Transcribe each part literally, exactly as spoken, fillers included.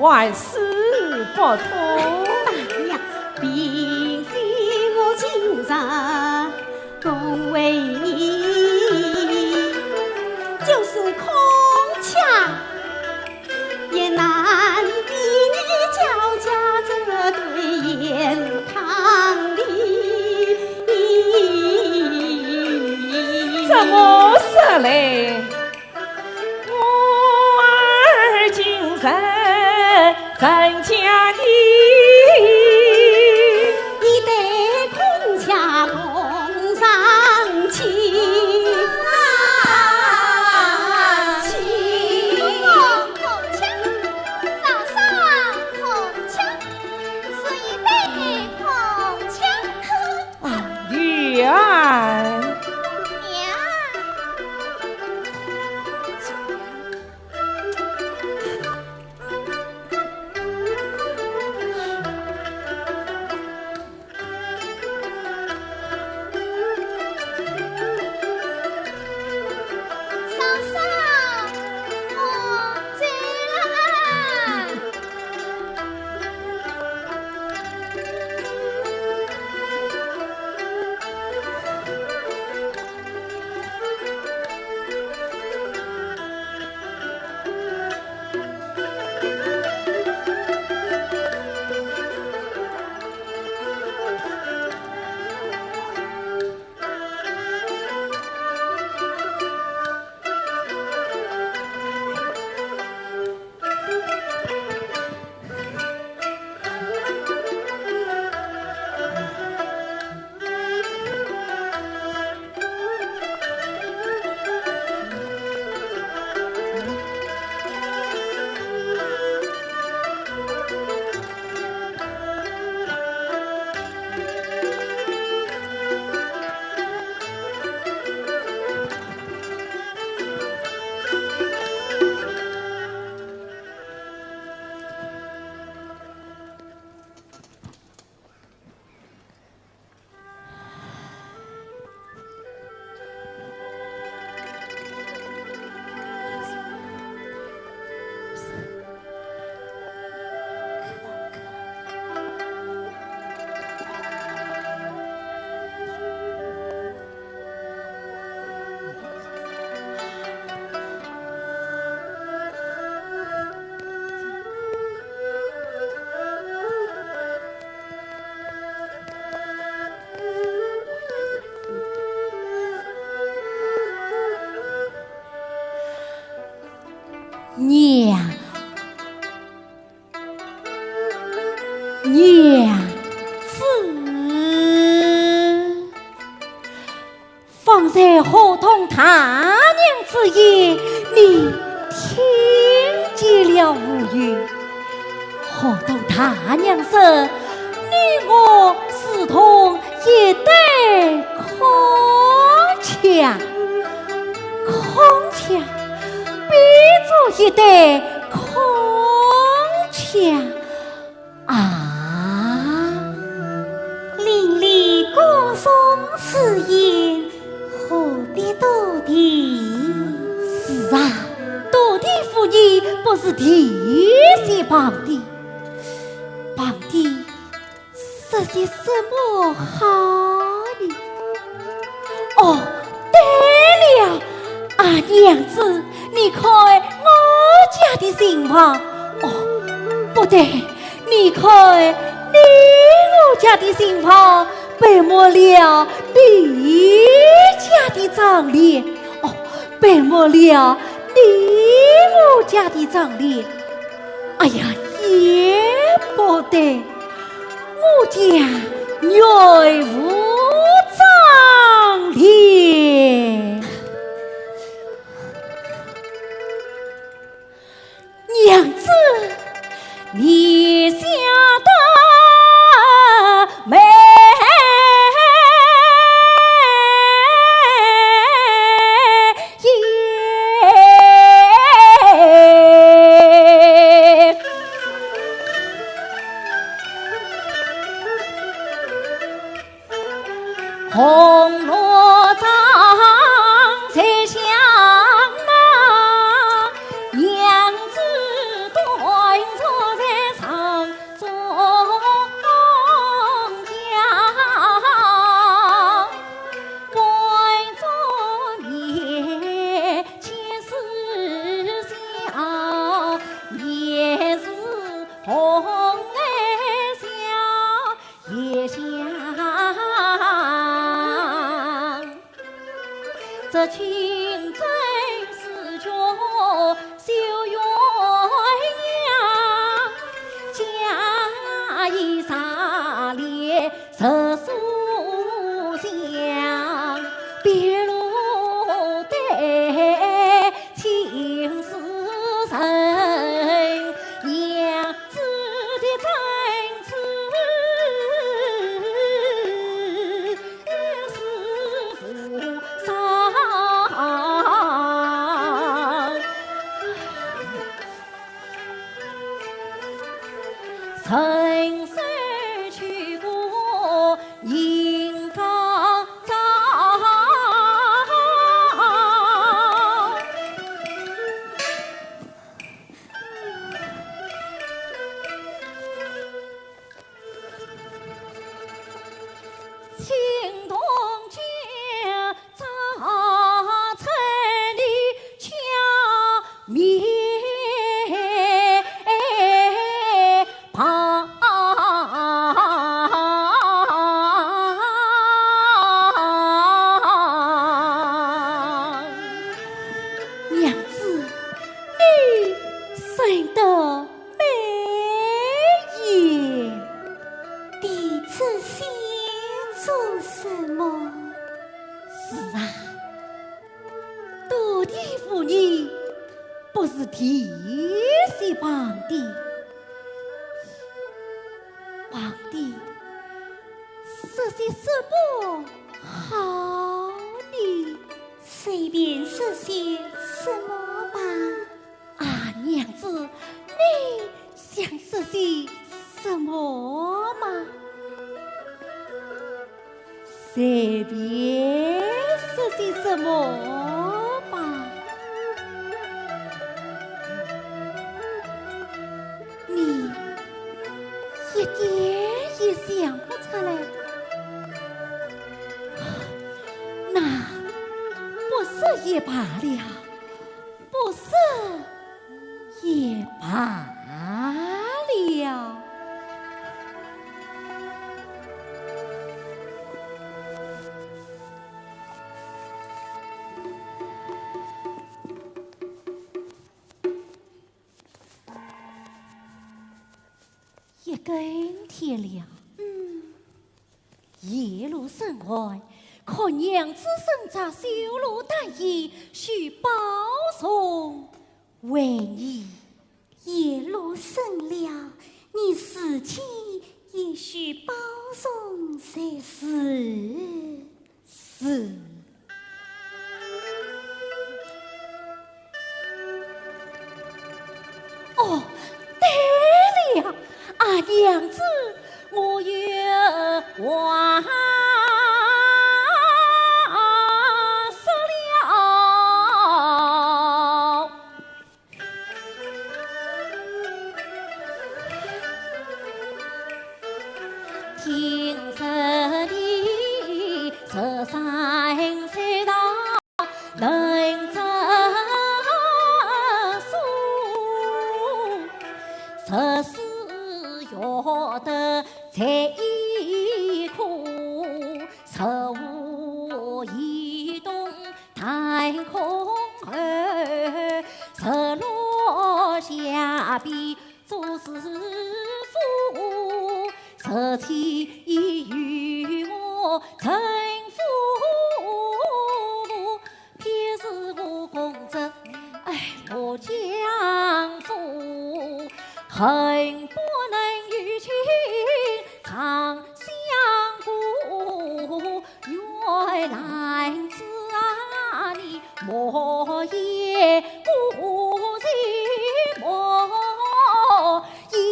还是不通。大娘，并非我今日恭维你，就是孔雀也难比你焦家这对雁堂里。怎么说嘞？ 我儿今日怎讲你？你对孔雀共上去。上上孔雀，上上孔雀，是一对孔雀。 啊，女儿。娘。嫂嫂，我走了啊。 娘，娘子。 方才河东大娘之言，你听见了无有？河东大娘说，你我如同一对孔雀，孔雀比作一对孔雀。 啊，邻里各种此言，何必多提？是啊，多提无益，不如提些旁的。旁的说些什么好呢？ 哦，对了，啊，娘子，你看我家的情况。哦，不对，你看你我家的情况，背没了你家的妆奁。哦，背没了你我家的妆奁。哎呀，也不对。 我家原无妆奁。娘子，你想得美。 红罗帐在响啊，娘子端着这清真寺中修鸳鸯，假意茶莲十炷香，别路对青丝人，娘子的真子 是菩萨。人生去过人家庄。 青铜剑照在你巧面庞。娘子，你生得 美也。提这些做什么？是啊，多提无益，不如提些旁的。旁的，说些什么好呢？随便说些什么吧。 啊，娘子，你想说些什么吗？随便说些什么吧。你一点也想不出来。那不说也罢了。 不说也罢了。一更天了。嗯。 夜露深寒，看娘子身着绣罗淡衣，须包送回驿。夜露深了，你自己也须包送才是。是。 哦，对了，啊，娘子，我有话说了。 今日里十三岁到能读书，十四学得才艺科，十五移动弹孔喉，十六下笔 做诗书，十七与我成夫妇，偏是我公子爱落江湖，恨不能与卿长相顾。 原来子啊，你莫言不信，莫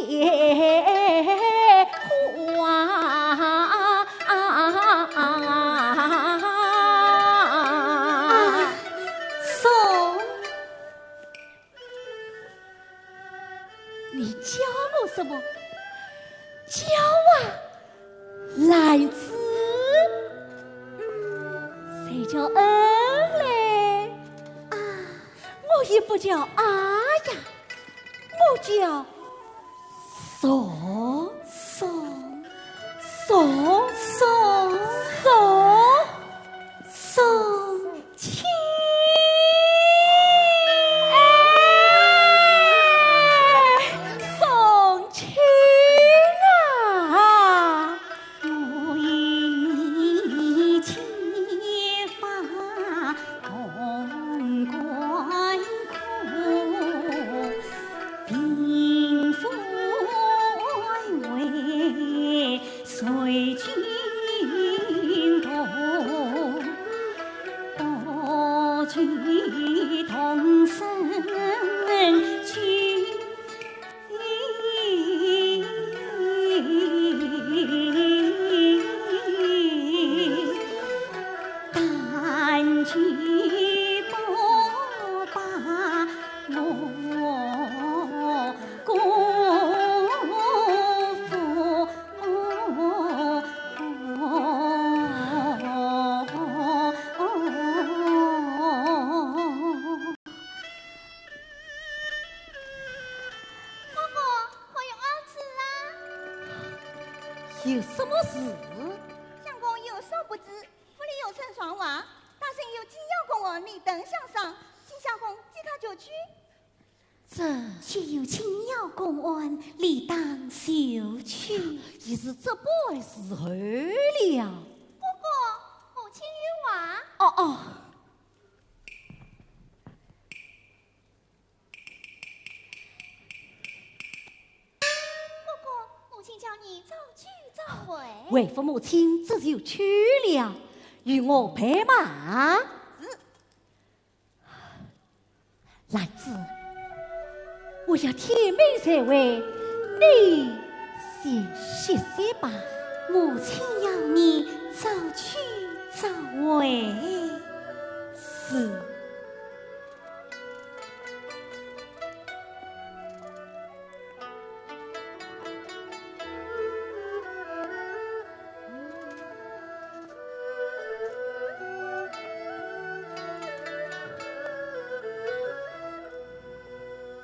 言话。啊，送。 你叫我什么？叫啊，兰子。嗯，谁叫恩嘞？啊，我也不叫啊呀，我叫送。送，送，送，送，送，请什么事？相公有所不知，府里有声传话，大人有进瑶宫按例登香赏，请相公即刻就去。这……既有进瑶宫按，理当就去。已是这般时候了。不过，母亲有话。哦，哦。 不过，母亲叫你早去早回。回复母亲，这就去了，与我备马。是。兰子，我要天明才回，你先歇息吧。母亲要你早去早回。是。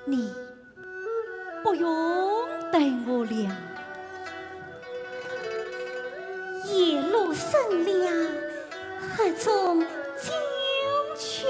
你不用等我了。夜落深了，黑中进去。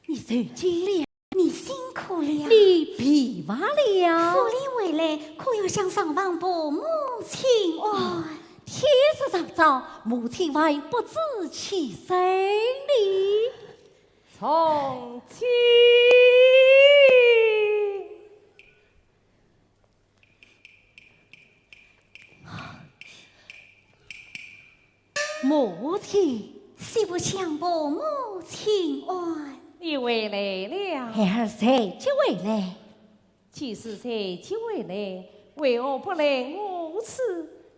你受惊了，你辛苦了，你疲乏了。府里回来，可有向上房婆母亲安？天色尚早，母亲还不知起身呢。从今 母亲。媳妇相婆母亲安。你回来了。孩儿随即回来。既是随即回来，为何不来我处，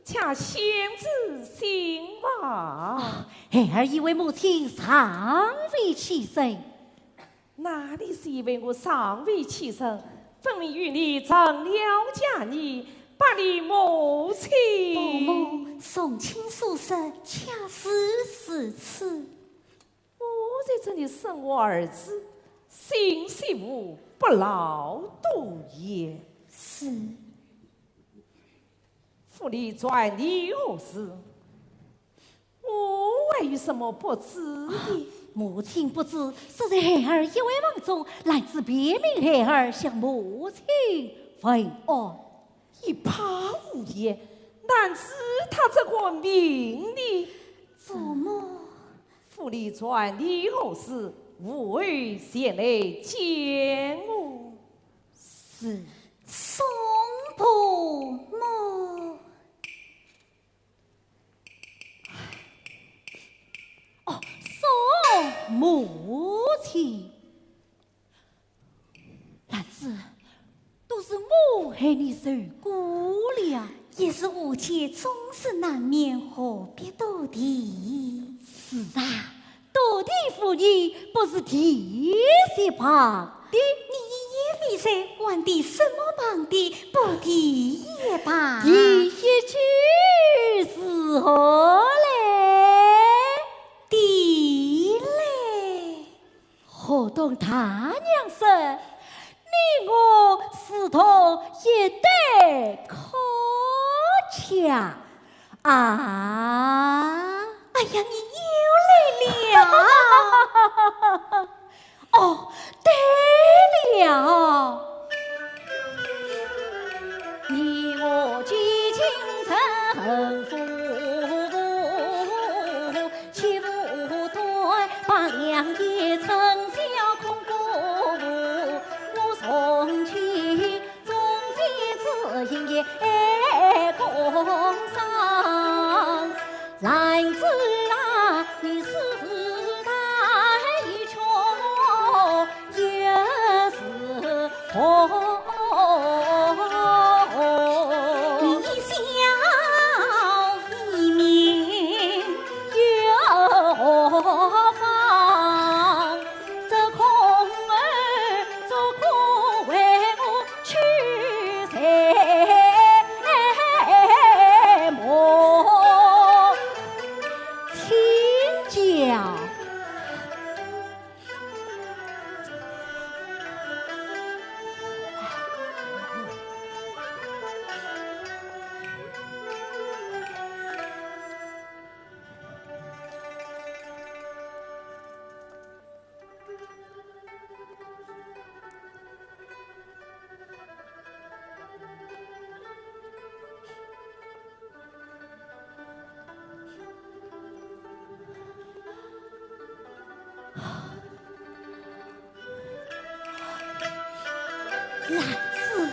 且先知信房？啊，孩儿以为母亲尚未起身。 哪里是以为我尚未起身，分明与你成了家呢，不离母亲。伯母，从亲所说，恰是如此。我在这里生我儿子，心系父，不劳多言。是。府里传你何事？ 我还有什么不知的？母亲不知，是在孩儿一回房中，兰子便命孩儿向母亲问安。一派胡言，兰子她这个命呢？怎么？府里传你何事，务必前来见我。是。送婆母。 哦，送母亲。兰子，都是我害你受苦了。一时误解，总是难免，何必多提？是啊，多提无益，不如提些旁的。你也未曾，还提什么旁的？不提也罢。提一句如何嘞？提嘞。河东大娘说，你我是同一对可亲啊。哎呀，你又来了。 哦，对了。你我既经仇恨父母，岂无对白两眼，春宵空过无。我从前 忠心之人也共赏，兰子啊，你是太穷也是穷。你笑未眠又何妨？ 这空儿做客为我去寻母亲。篮子。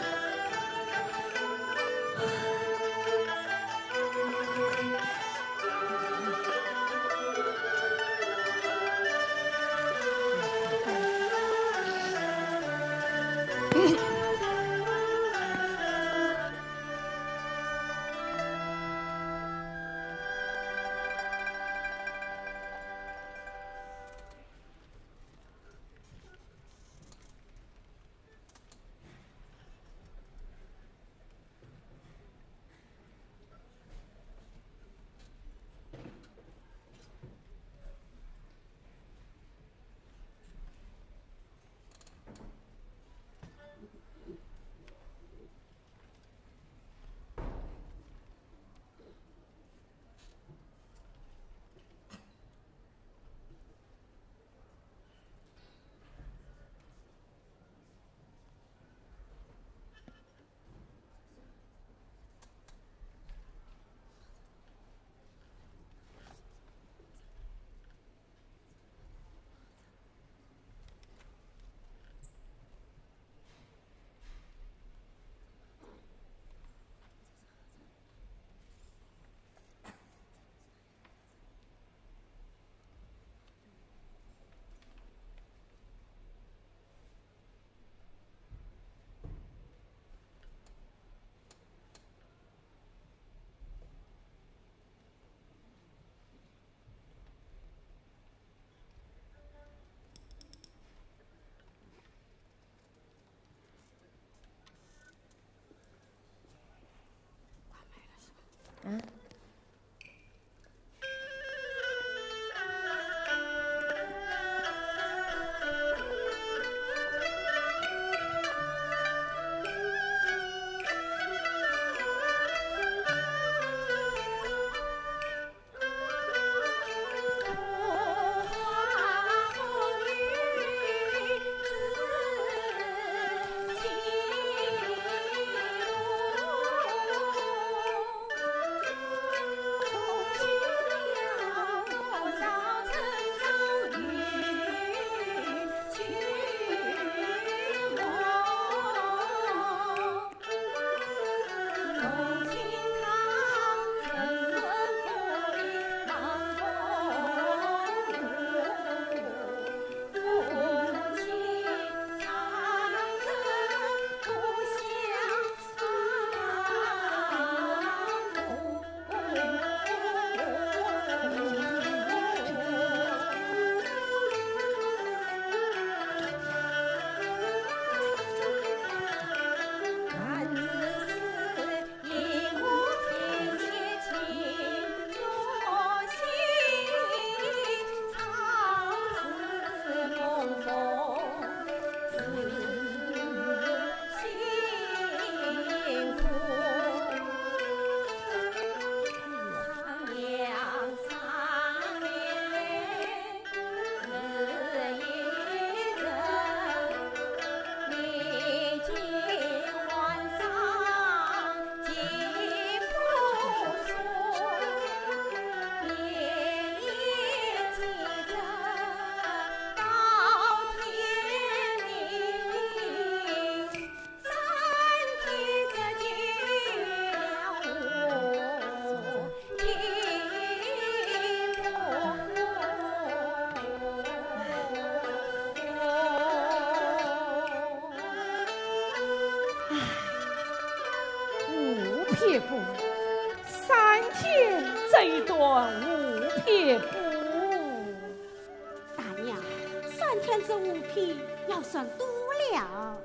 五匹布，三天这一段五匹布。大娘，三天这五匹要算多了。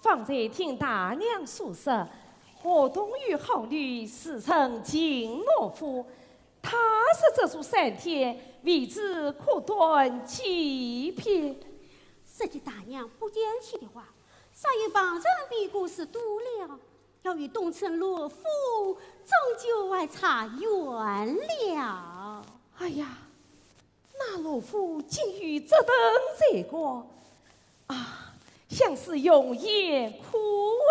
方才听大娘所说，河东有好女，自称秦罗敷，她说这座三天，未知可断几遍。说起大娘不争气的话，早有旁人比过是多了，要与东城罗敷终究还差远了。哎呀， 那罗敷竟有这等才干啊，想是容颜可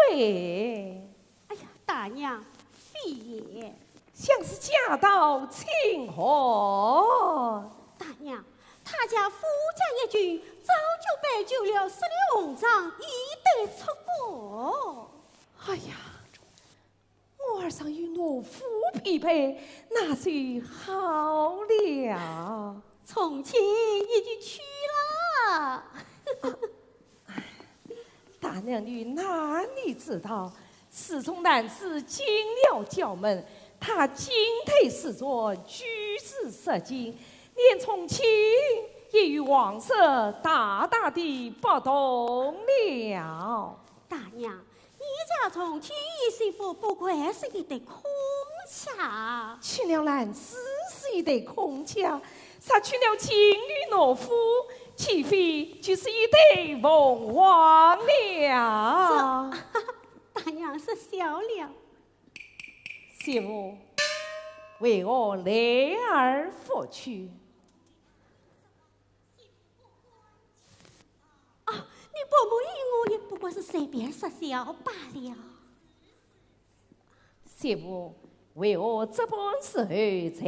畏。哎呀，大娘，非也。想是家道清寒。大娘，他家富家一群，早就摆酒了，设立红妆，以待出阁。哎呀，我儿尚与奴夫匹配，那就好了。从前已经去了。 大娘，你哪里知道，侍从男子进了角门，他进退失所，举止失敬，连从前也与往日大大的不同了。大娘，你家从前与媳妇不过是一对空姐。娶了男子是一对空姐， 啥娶了金玉奴夫，岂非就是一对凤凰了？这，大娘失笑了。媳妇，为何来而复去？啊，你伯母与我也不过是随便说笑罢了。 媳妇，为何这般时候才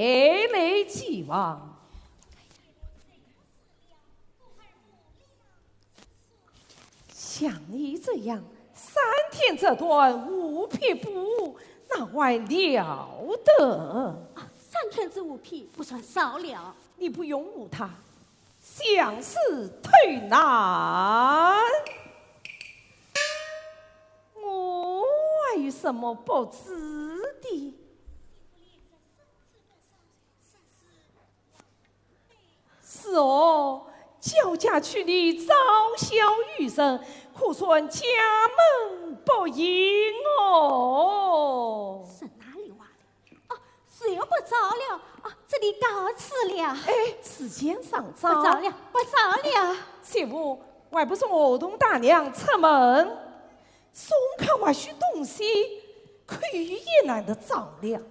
来见望？像你这样三天折断无匹布，哪还了得？啊，三天之无匹不算少了。你不用误他， 想是偷懒，我还有什么不知的？是哦，焦家娶你早晓于人，可算家门不幸哦。是哪里话？ 哦，时候不早了，哦，这里告辞了。哎，时间尚早。不早了，不早了。媳妇，还不送儿童大娘出门？送去还需东西，去也难得早了。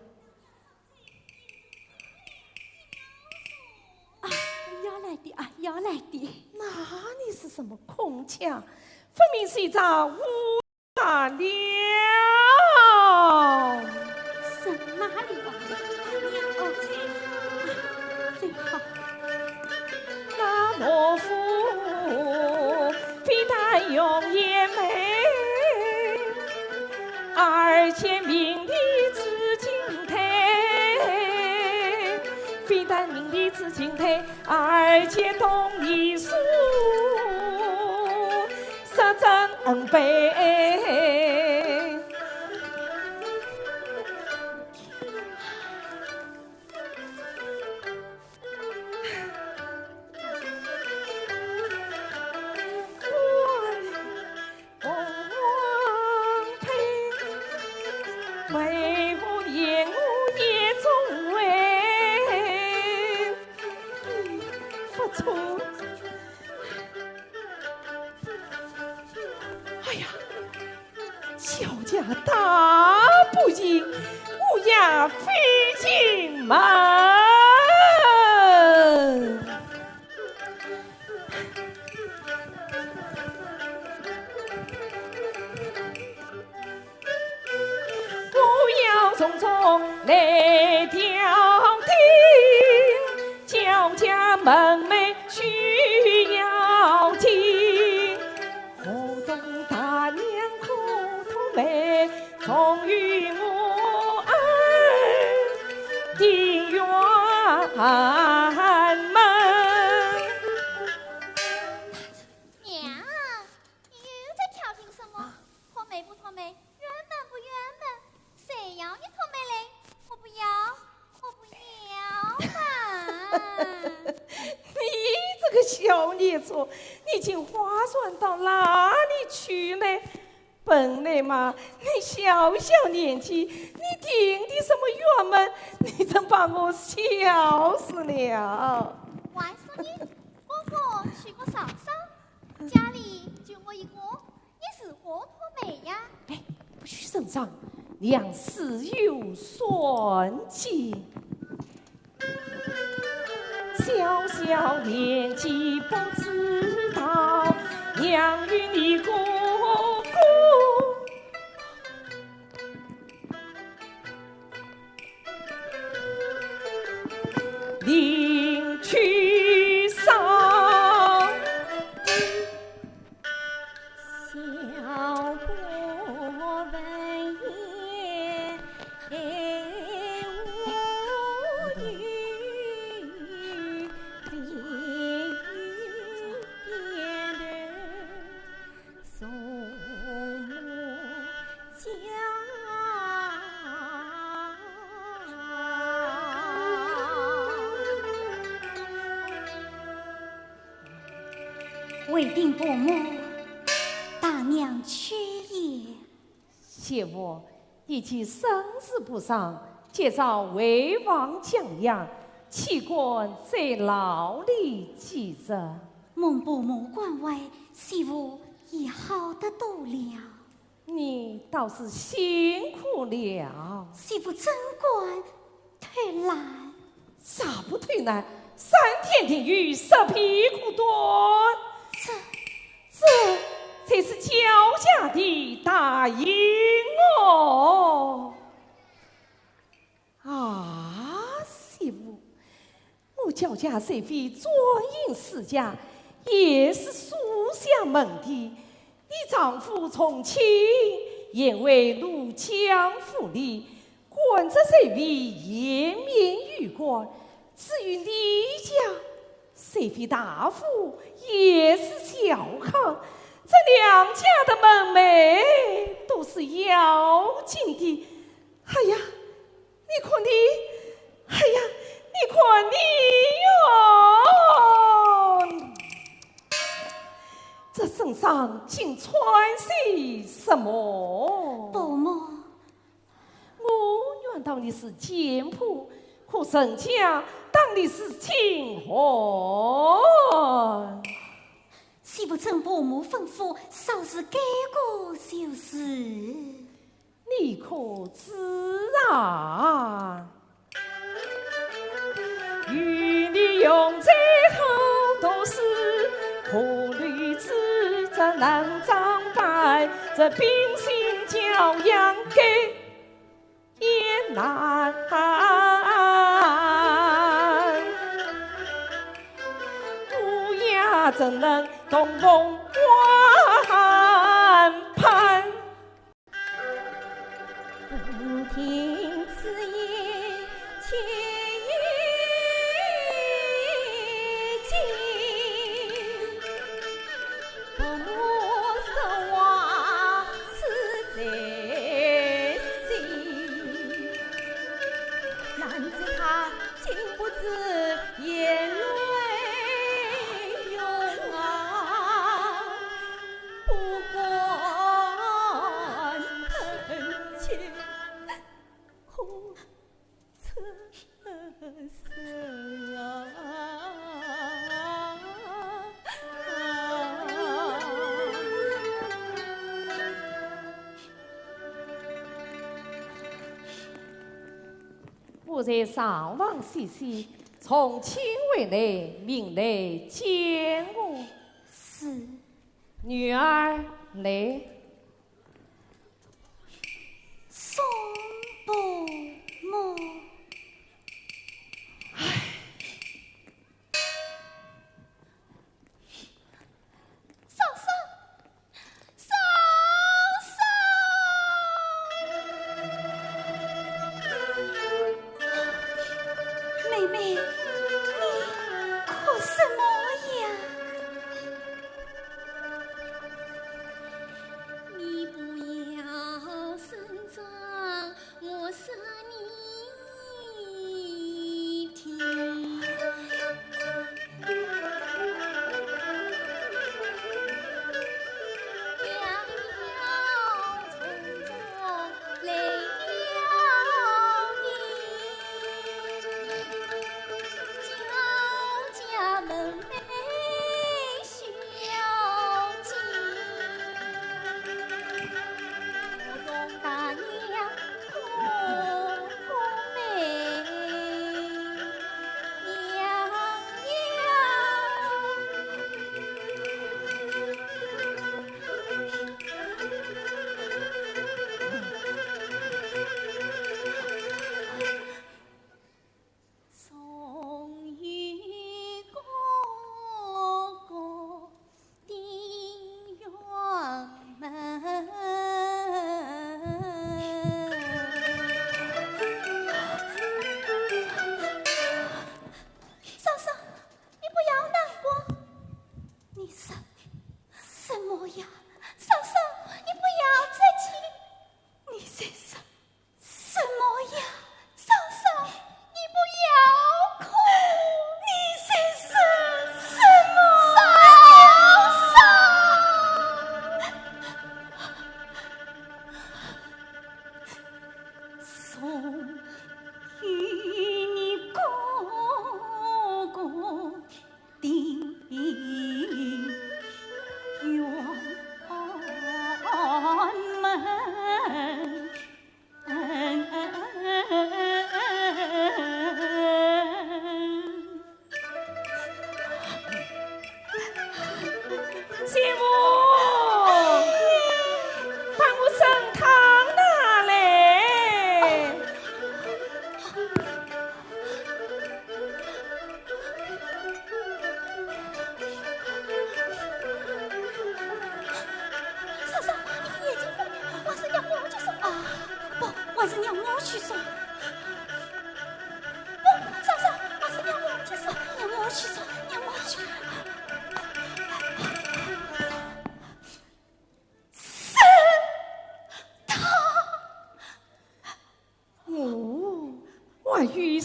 啊，要来的啊，要来的。那里是什么空腔？分明是一张无 罢了。是哪里话？哦，真好。那奴夫非但容颜美，而且伶俐知进退，非但伶俐知进退，而且懂礼数。 十分悲。为何言我眼中为不错？ 哎呀，焦家大不幸，我也非进门。 我要从中来调停，焦家门楣须要紧。河东大娘可痛悲，终于我儿的冤门。娘，你又在调停什么？啊，托媒不托媒， 冤门不冤门，谁要你托媒嘞？我不要，我不要啊！你这个小孽畜，你竟花拳到哪里去嘞？本来嘛，你小小年纪，你定的什么冤门，你真把我笑死了。还说你哥哥娶个嫂嫂，家里就我一个， 你如何托媒呀？哎，不许声张，娘自有算计。小小年纪不知道，娘与你哥哥领取上。小国文也，无语。回禀伯母，大娘去也。 媳妇，你既身子不爽，今朝回房静养，岂敢再劳你几日？蒙伯母关怀，媳妇已好得多了。你倒是辛苦了。媳妇怎敢 偷懒。啥不偷懒？三天定雨，十皮裤短。这，这才是焦家的大印哦。啊，媳妇，我焦家虽非专营世家，也是书香门第。你丈夫从亲，原为怒江府里， 官职虽微，颜面于官。至于你家，虽非大户，也是小康。这两家的门楣都是要紧的。哎呀，你看你，哎呀，你看你哟，这身上竟穿些什么？伯母， 我原当你是贱仆，可人家当你是清寒。媳妇遵伯母吩咐，照实改过就是。你可知啊？与你用在后头是，可虑之则难装扮，这秉性教养该 也难。乌鸦怎能同风官攀？闻听此言，且与 伯母说话实在是，难知她竟不知言内容啊，不敢忒切。 我在上房歇息，从亲回来，命来见我。是。女儿，来。 送伯母。唉。嫂嫂，嫂嫂。妹妹，你哭什么呀？ 你不要声张，我说你听。袅袅春风来邀你，焦家门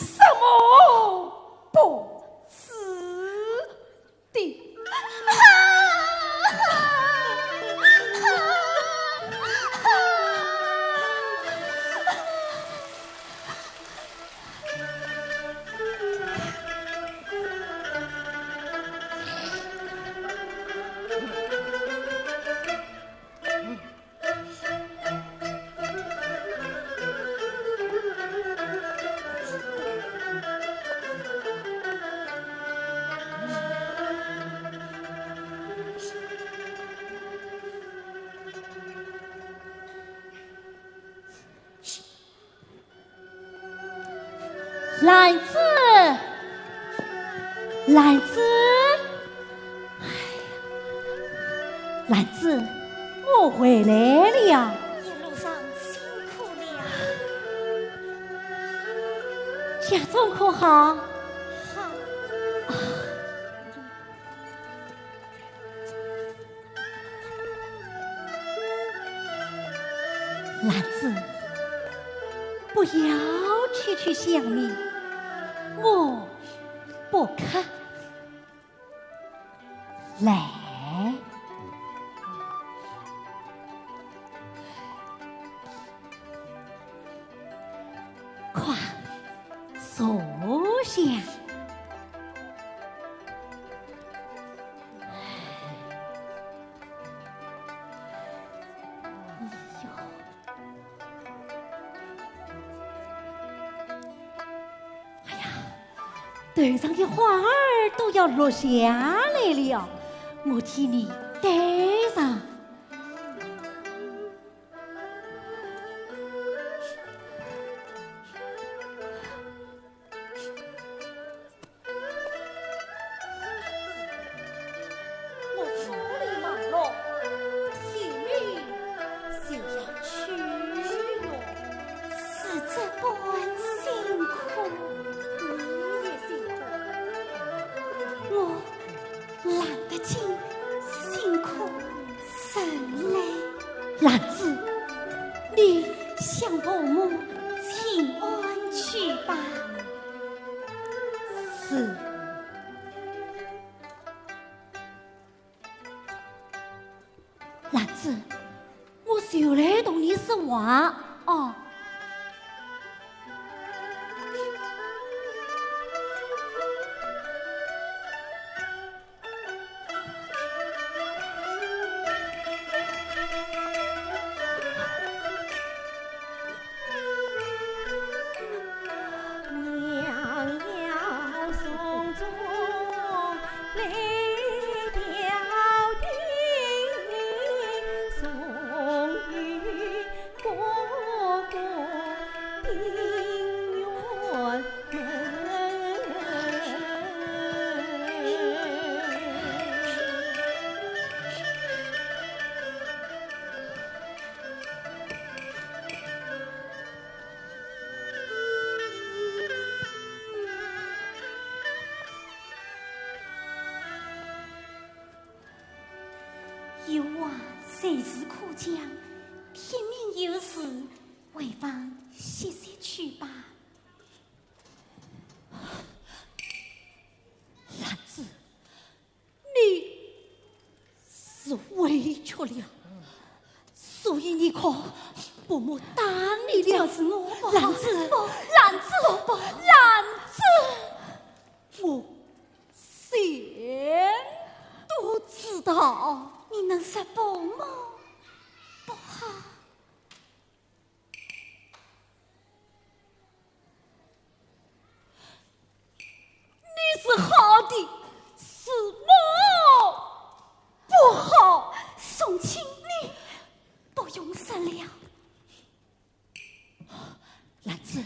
什么不知的？兰子，兰子，哎呀，兰子，我回来了。一路上辛苦了。家中可好？好。啊。 兰子，不要去去想你，我不看。来，快坐下。 哎呦，哎呀，头上的花儿都要落下来了，我替你戴上。 我府里忙碌，天明就要去了。是这般辛苦。你也辛苦。我懒得进，辛苦人累。兰子，你……向伯母请安去吧。是。 兰子，我就来同你说话哦。有话随时可讲，天明有事，还望歇息去吧。兰子， 你是委屈了，所以你看，伯母打你了。不是我不好，兰子，不，兰子，不，不，兰子，我全都知道。你能说伯母不好？ 你是好的，是我不好。宋清，你不用说了。兰子，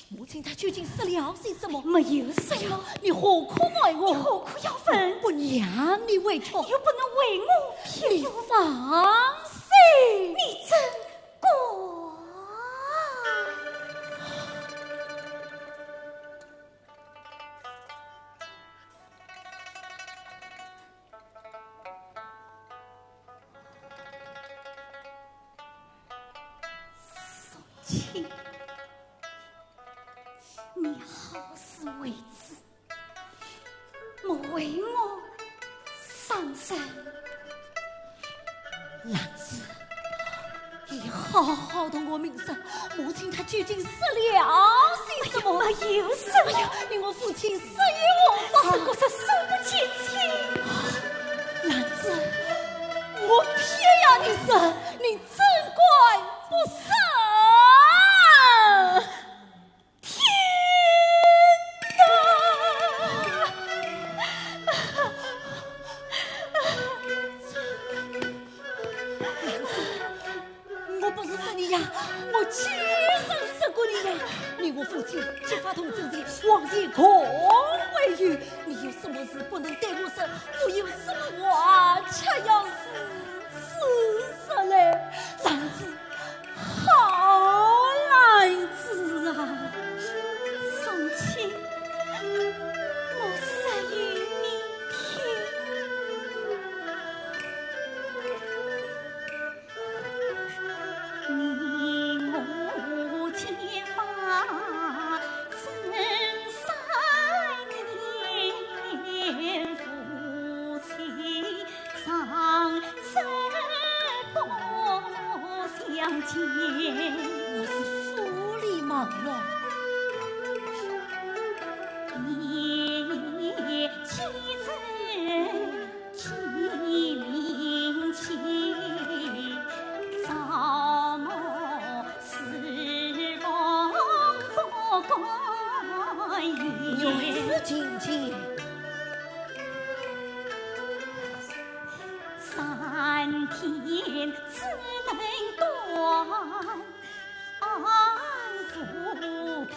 母亲她究竟说了些什么？没有什么。哎呀，你何苦爱我？你何苦要问？我不让你委屈。你又不能为我辩护。你放心。你真过。 宋清，你好我是为子，我为母伤身。兰子，你好好同我明说，母亲她究竟说了些什么？没有什么。哎呀，你我父亲死于何方？是我这手不见亲。兰子，我偏要你说，你怎敢不说？ 天哪！我不是说你呀，我亲身说过你呀。你我父亲结发同桌前，往前共为友，你有什么事不能对我说？我有什么话却要如此说来？兰子， 好兰子啊！送亲，我说与你听。你我结发正三年，夫妻 长生不相见。我是府里忙了。你既知其名，其造貌 是否不敢言。女子请起。三天只能断，无皮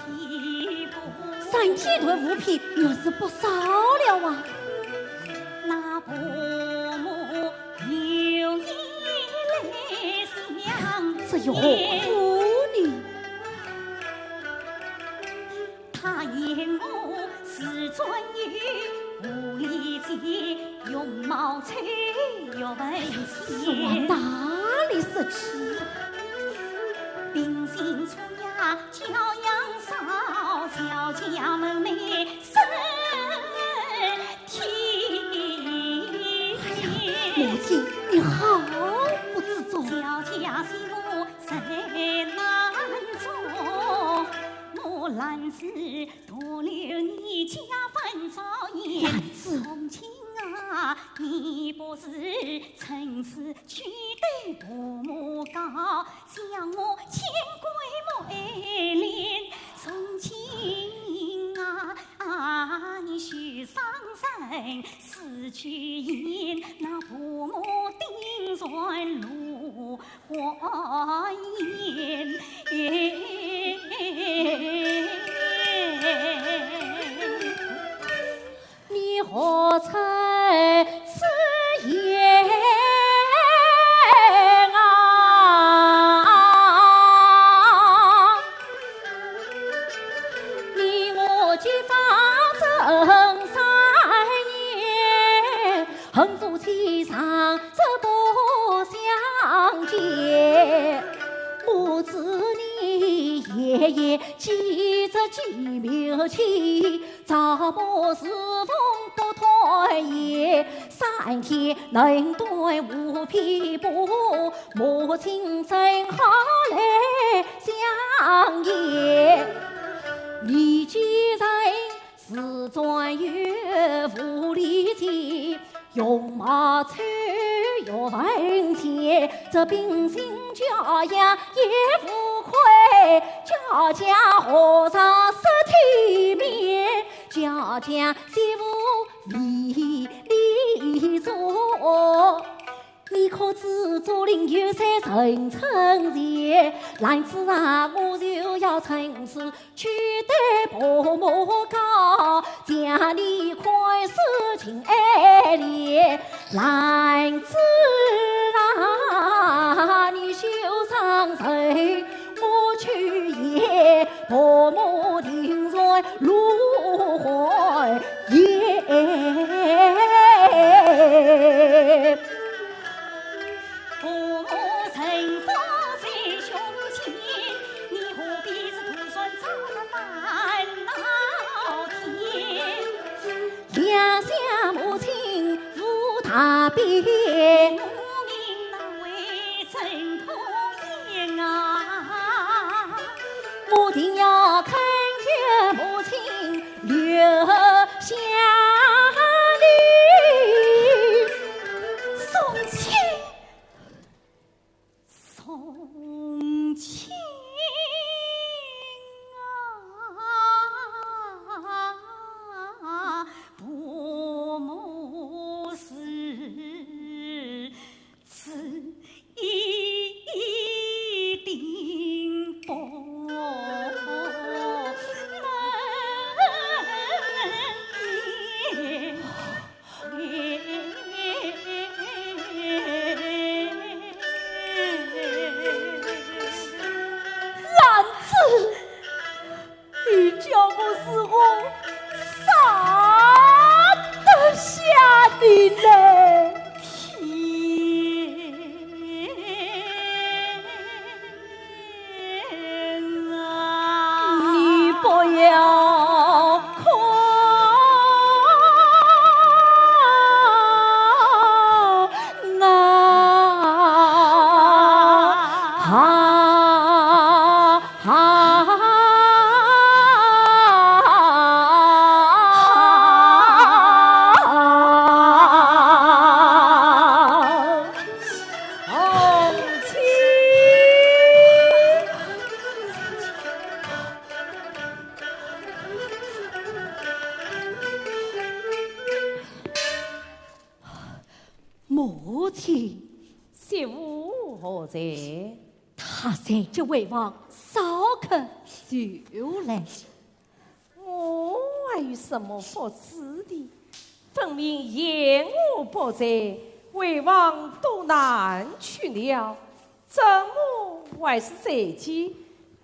不。三天断无皮，也是不少了啊。那婆母 有意来相见。这又何苦呢？他言我是专有狐狸精，容貌丑，学问浅。是往哪里说起？秉性粗野，教养少，教家门楣深 天。哎呀，母亲，你好不知足。小家媳妇谁难做？我兰子独留你家分照应。兰子。从今啊，你不是趁势去对婆母告，将我千金母爱恋。从今啊， 啊，你休伤神，死去言，那婆母定然落花颜。你何出此言啊？ 你我结发正三年，横竖膝上这不相见。母子你夜夜几则几秒起， 朝暮侍奉不断言，三天能断无皮不，母亲怎好来相言？你既然是专有狐狸精， 容貌丑学问浅，这秉性教养也无亏，家家和尚说体面，家家媳妇为你做。你可知竹林有三人称贤？兰子啊，我就要趁势 去对婆母告，将你看是情爱恋。兰子啊，你休伤神，我去言，婆母定然落花颜。 父母成佛在胸前，你何必是徒孙造的烦恼啊，别。我命那位真可怜啊，我定要恳求母亲留下你。送亲，送亲啊，不谋事，此一定不能。兰子，你叫我如何舍得下你呢？天啊！你不要哭啊！啊！啊！母亲。母亲。媳妇何在？她在给魏王烧开酒来。我还有什么不知的？分明言我不在，魏王都哪去了？怎么还是在此？你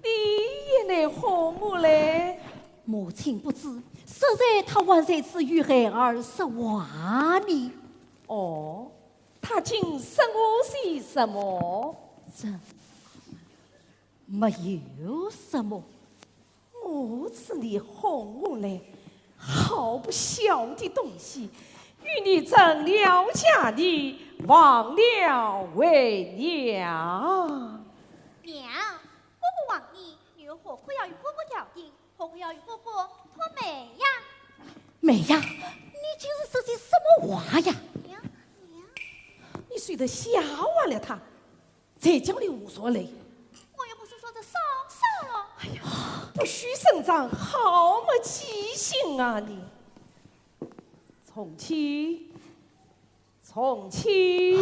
也来哄我嘞？母亲不知，适才他还在此与孩儿说话呢。哦， 他竟说我些什么？这没有什么。我知你哄我嘞，好不孝的东西，与你成了家的，忘了为娘。娘，我不忘你，你又何苦要与哥哥调停？ 何苦要与哥哥托媒呀？媒呀？你竟是说些什么话呀？娘，娘，你休得笑话了他，才叫你胡说嘞。我又不是说这嫂嫂了。哎呀，不许声张，好没记性啊你！重启，重启。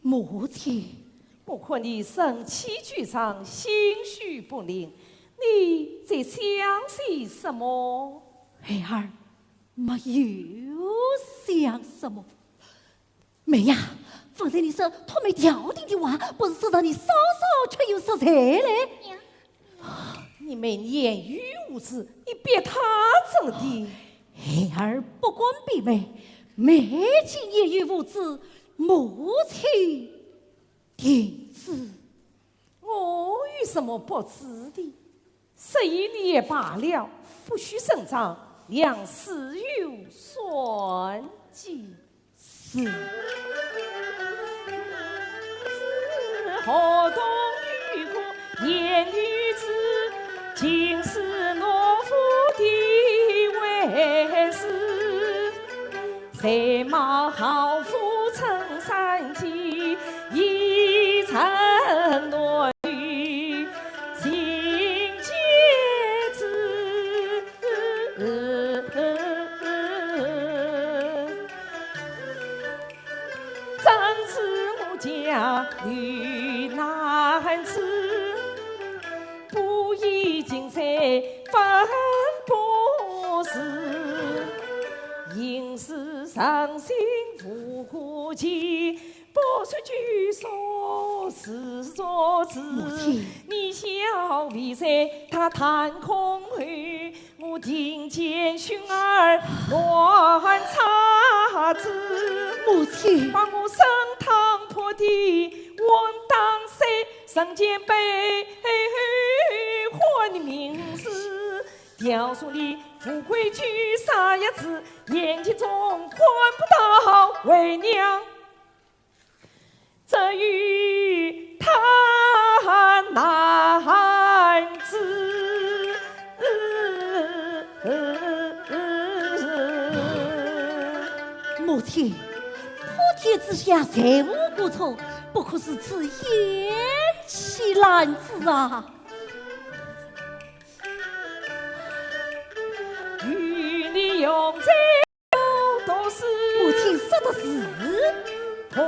母亲。我看你神气俱伤，心绪不宁，你在想些什么？孩儿没有想什么。媒呀，方才你说托媒调停的话，不是说让你嫂嫂，却又说谁嘞？娘， 你们言语无知，你逼她怎的？孩儿不敢逼媒，媒既言语无知，母亲定知。我有什么不知的？失仪你也罢了，不许声张，娘自有算计。 是。河东渔歌言女子，尽是懦夫的为师。谁骂豪富称山鸡，一城乱语尽皆知。 正是我家女男子，不以近在反不是，应是诚心无顾忌，不说拘束自作自。母亲。你笑未在他弹弓后， 我听见薰儿乱插枝。母亲。把我生汤破地，混当谁人间悲欢名字，吊送你不规矩啥样子，眼睛中看不到为娘。 这与他男子。母亲，普天之下谁无过错，不可如此厌弃男子啊！与你用这 母亲说的是。哎呀，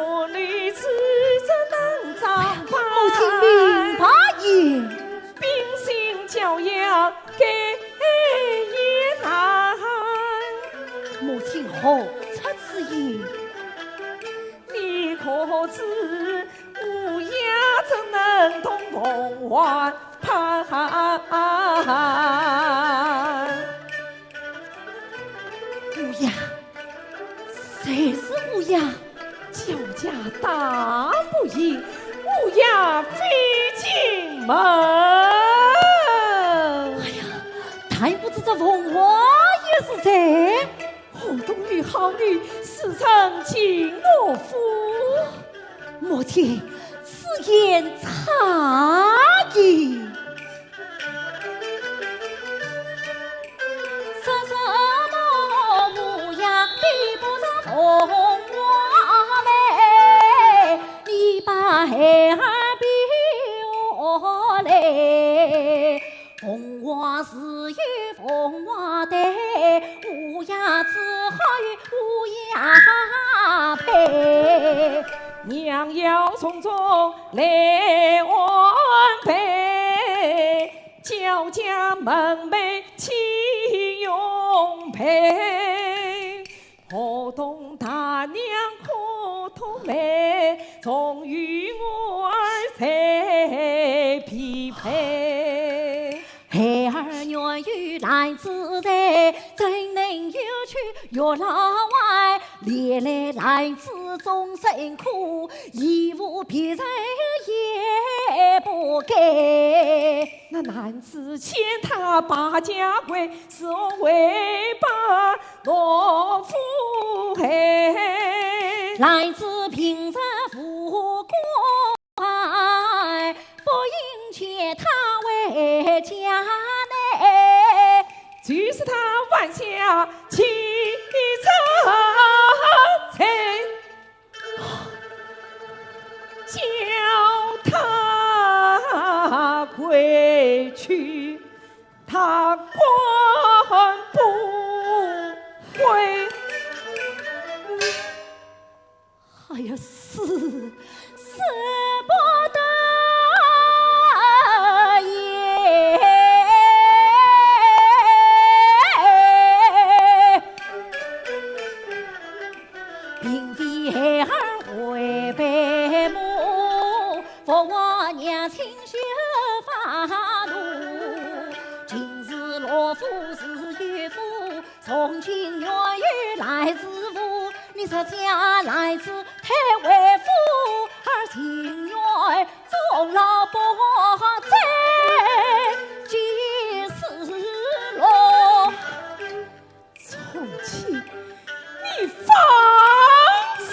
母亲明白矣。母亲何出此言？乌鸦，谁是乌鸦？叫家大不易，乌鸦飞进门。哎呀，但不知这凤凰也是谁？河东有好女，自称金罗敷。母亲，此言差矣。 娘要从中来安排，叫家门楣齐用备。河东大娘可托媒，终与我儿谁匹配？孩儿原有男子在，怎能又去月老外？ 历来男子终身苦，亦无别人也不该。那男子见他把家归，是我为把罗敷害。男子平日无过。 不应见他回家呢。就是他晚下起早晨，叫他归去，他敢不归？ 哎呀，死，死不得也！并非孩儿为父母，父王娘亲休发怒。今日罗敷是有福， 从今原有来子无，你这家来子太为父，而情愿终老不再见死路。从今你放肆！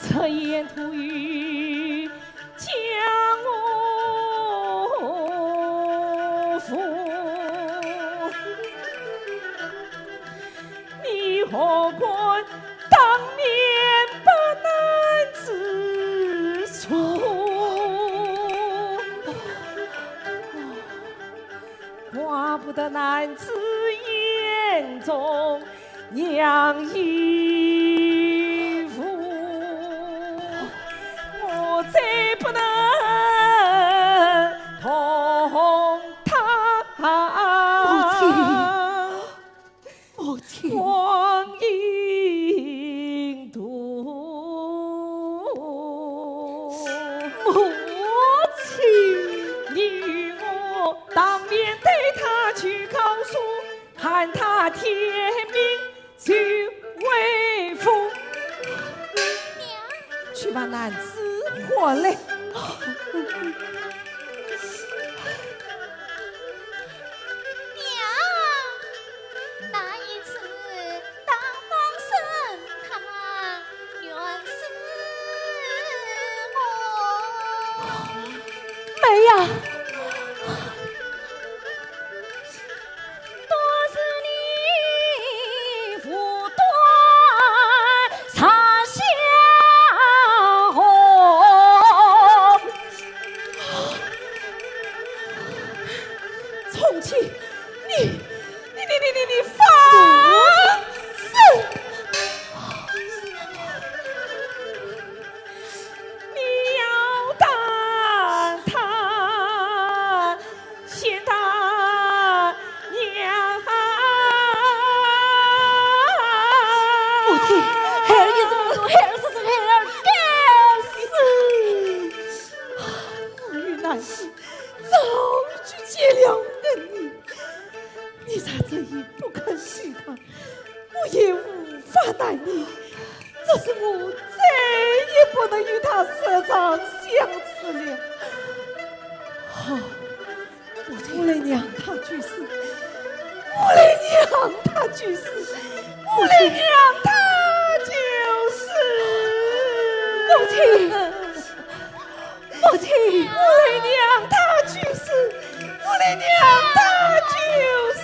出言吐语将我负，你何敢当面把男子除？ 怪不得男子眼中娘亦无，我再不能同他。母亲，母亲。光阴度。母亲。你与我当面对他去告诉， 判他天命就为父。娘，去把男子唤来。从前，你，你，你，你，你放肆！你要打他，先打娘。母亲，孩儿一无所，孩儿是，孩儿该死。我与兰子早已经结了恩义，你若执意不肯娶她，我也无法奈你。只是我再也不能与她舌长相厮了。好，我来让她去死，我来让她去死，我来让她去死。母亲，母亲，我来让她去死，我来让她去死。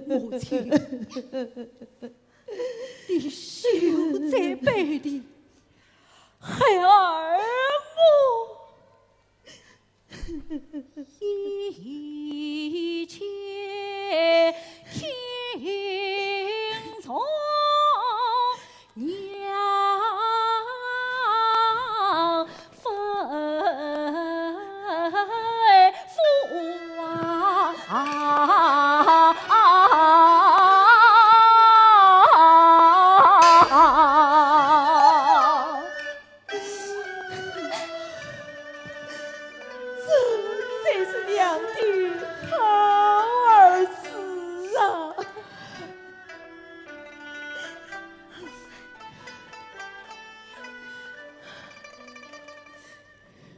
母亲，你休再背离孩儿我。 一切听从娘吩咐啊。 这才是娘的好儿子啊！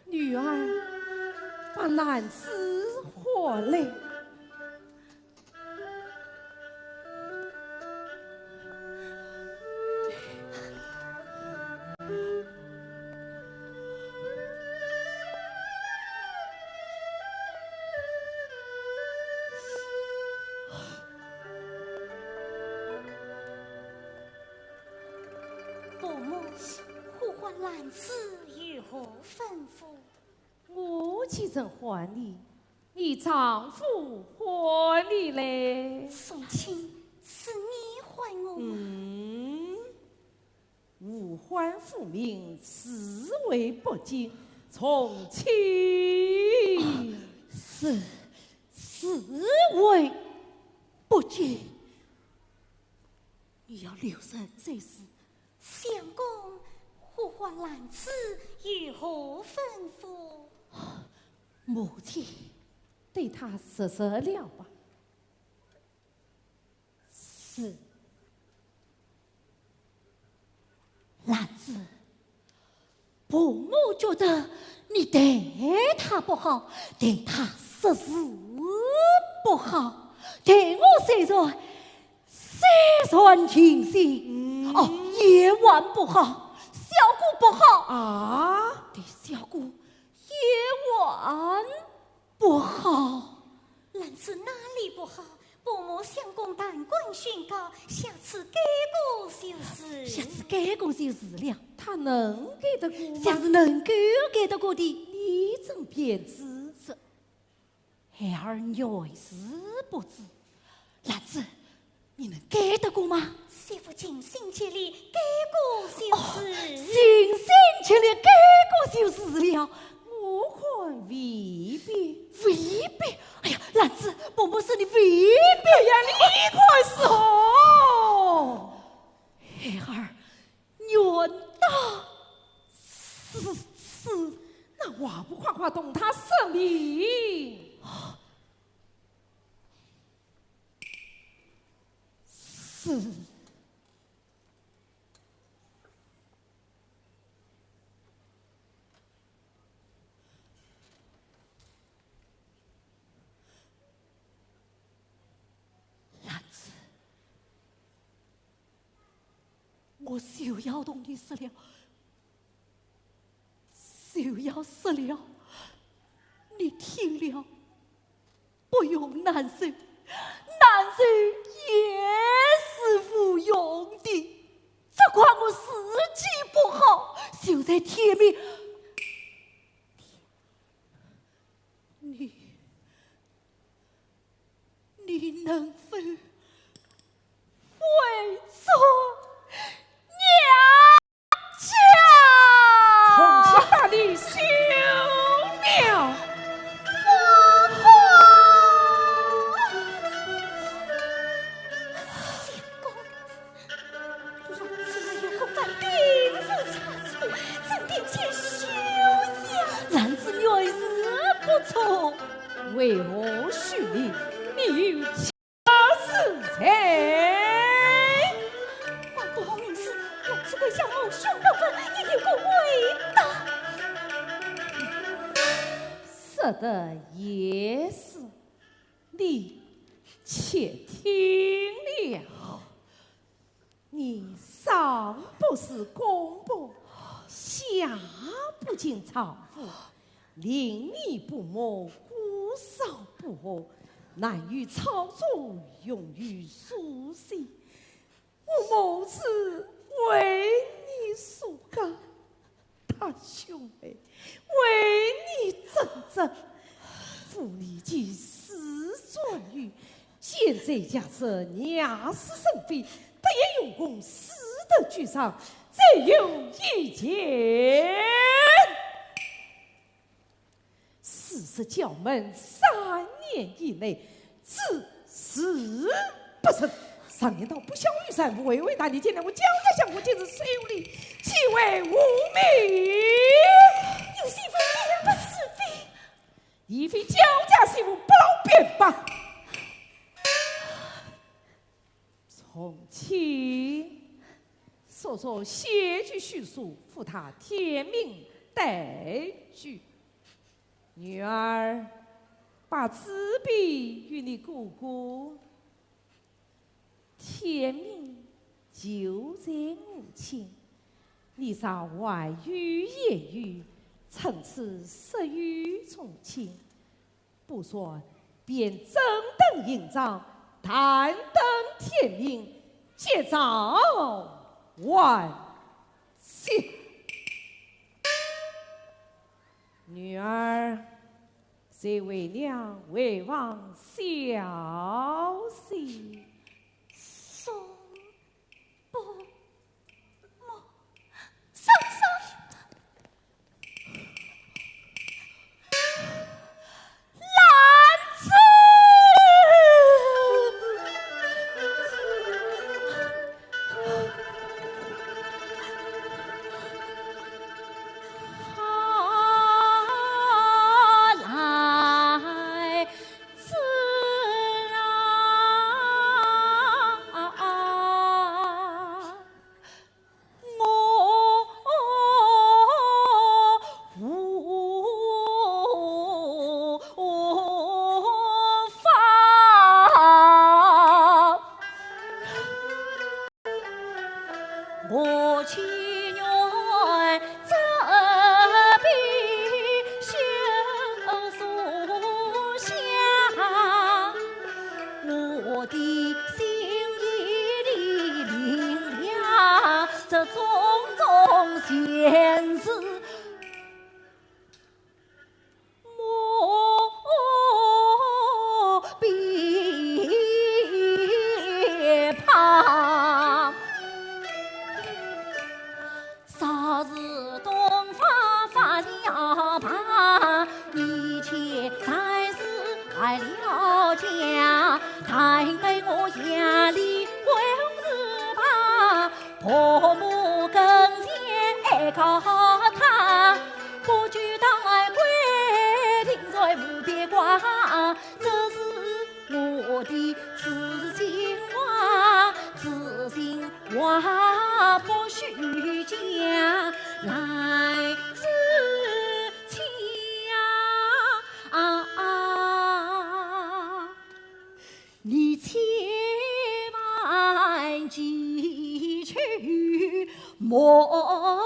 女儿，把兰子唤来。 伯母，呼唤兰子有何吩咐？ 我岂曾唤你，你丈夫唤你嘞。宋卿，是你唤我吗？嗯，无唤父名，自谓不见。从前，是，自谓不见。你要留神这事。 相公呼唤兰子有何吩咐？母亲，对他实实了吧。是。兰子， 伯母觉得你待她不好，对她实是不好。对我虽然，虽然尽心，嗯。哦，也还不好，效果不好。啊？对，效果也还 不好。兰子哪里不好？伯母相公胆敢宣告，下次改过就是。下次改过就是了。他能改得过吗？假使能够改得过的，你怎便知？这，孩儿原是不知。兰子， 你能改得过吗？媳妇尽心竭力，改过就是。哦，尽心竭力改过就是了。我看未必。未必？哎呀，兰子，伯母说你未必。哎呀，你看是哦。孩儿， 愿打死。那还不快快同他说明？子。兰子，我就要同你说了，就要说了，你听了 不用难受，难受也是无用的。只怪我时机不好，就在天明。你，你能否回转娘 家。从前把你休了。不可。相公，兰子没有干犯并无差错，怎定见休呀？兰子原是不错。为何休你？你有 是谁？王公明是，我只管向母兄报问，也有个回答。说得也是，你且听了。 你上不是工部，下不进曹府，令你不谋，姑嫂不和，难于操作，用于书写。我谋是为你所干， 大兄妹，为你铮铮，父你既是转语，现在假使娘是生非，得言用功，适得居上，再有一件。 四十角门三年以内，子嗣不成。常言道不孝有三，无后为大。你竟然为江家相国，竟是收礼，岂为无名？有媳妇并不是非。已非江家媳妇，不劳便罢。 从前，叔叔写句休书，付他天明带去。女儿，把纸笔与你哥哥。天明就在吾前，你常玩于言语，趁此失于从前。 不说，便正等营帐，但等天明，接招还击。女儿，随为娘回房休息。送 不，莫，嫂嫂。兰子。好来 子啊，我无法。 我情愿这笔休书写，我的心意里淋了这种种闲事。 莫别怕。昨日东方发了白，你且暂时回了家，待待我夜里回日吧。 婆母跟前告他，不拘带归，定在无边关。这是我的痴心话，只你千万记取莫忘。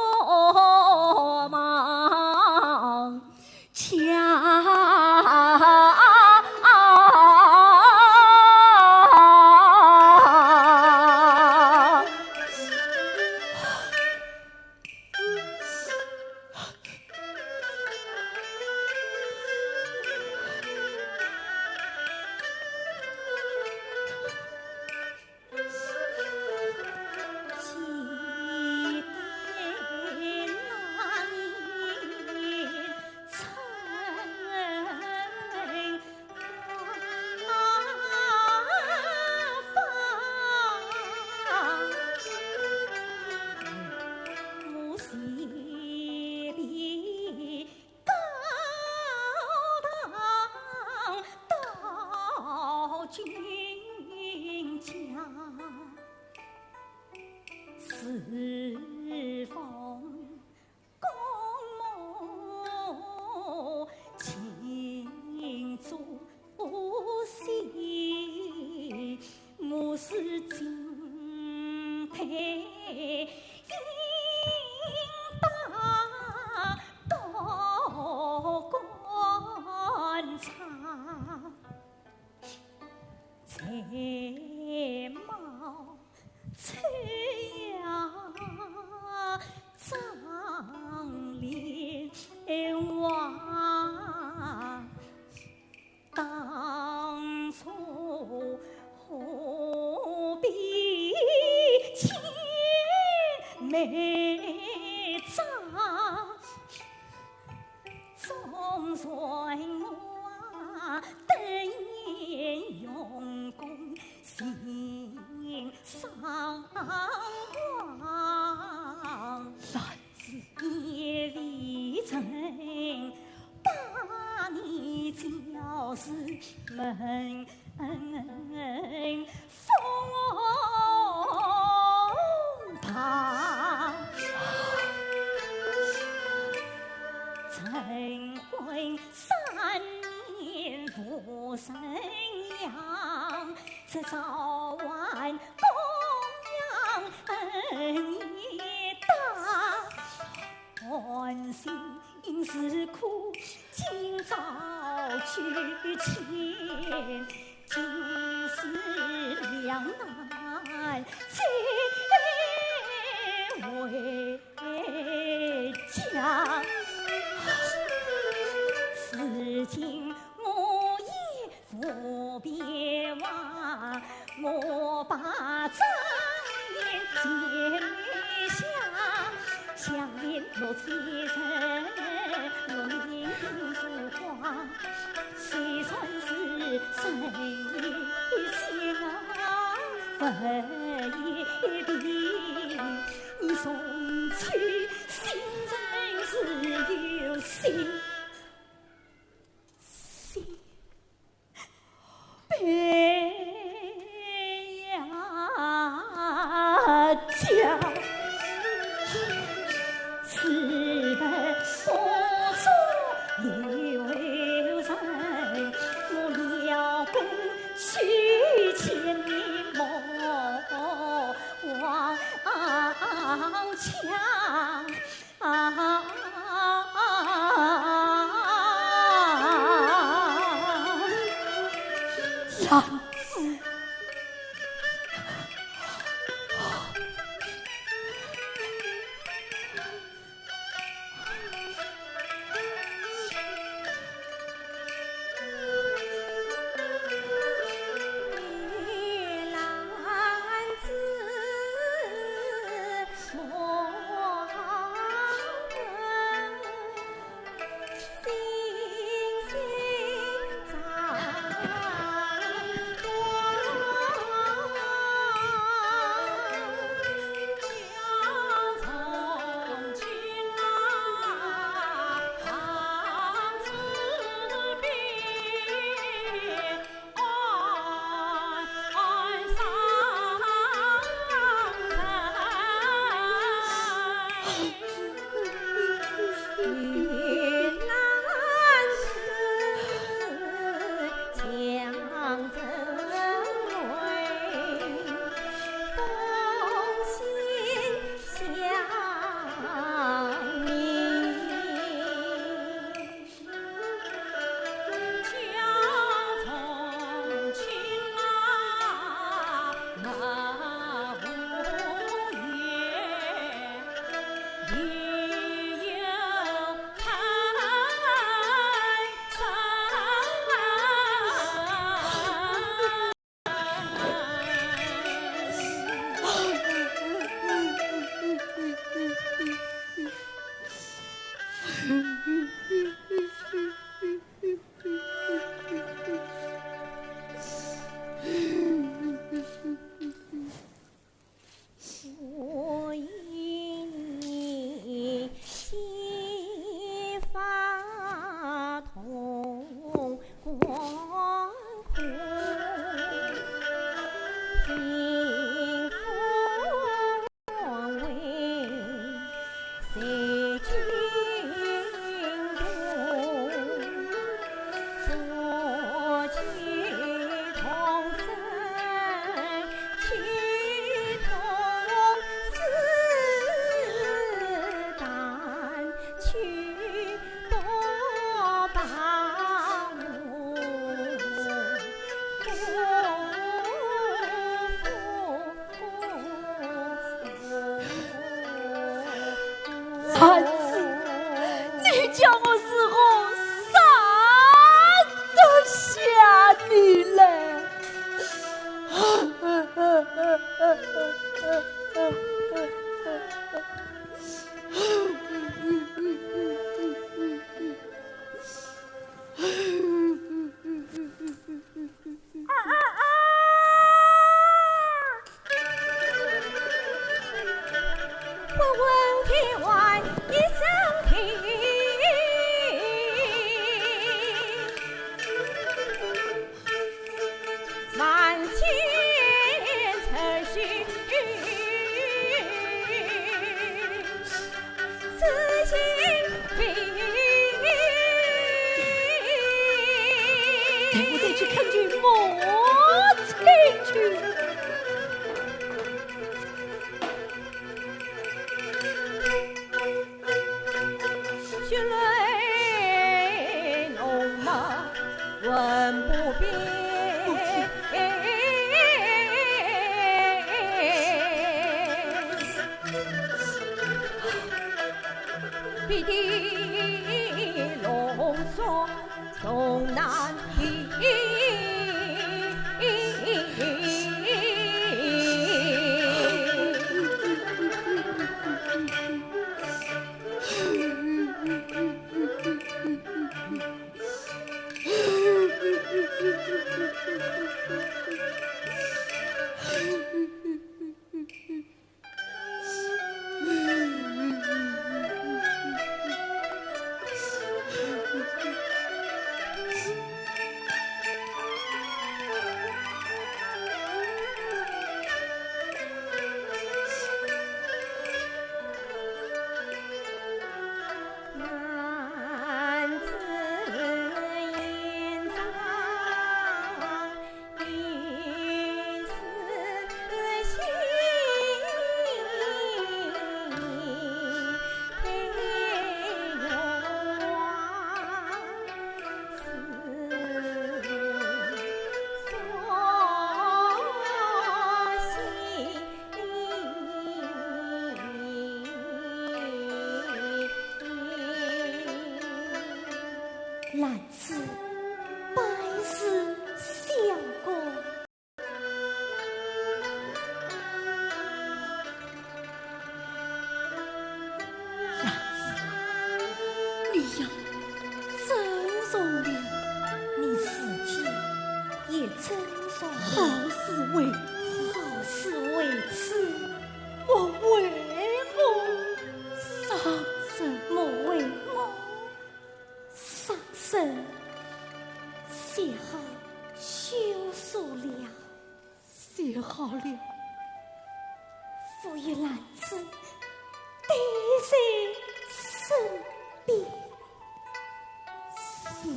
孩子，你叫我如何舍得下你来？带我再去看看母亲去。兰子，百世相公。 兰子，你要珍重了，你自己也珍重了。好事为子，好事为子，莫为我伤身，莫为我伤身，写好休书了。 写好了。父与兰子对在身边。是。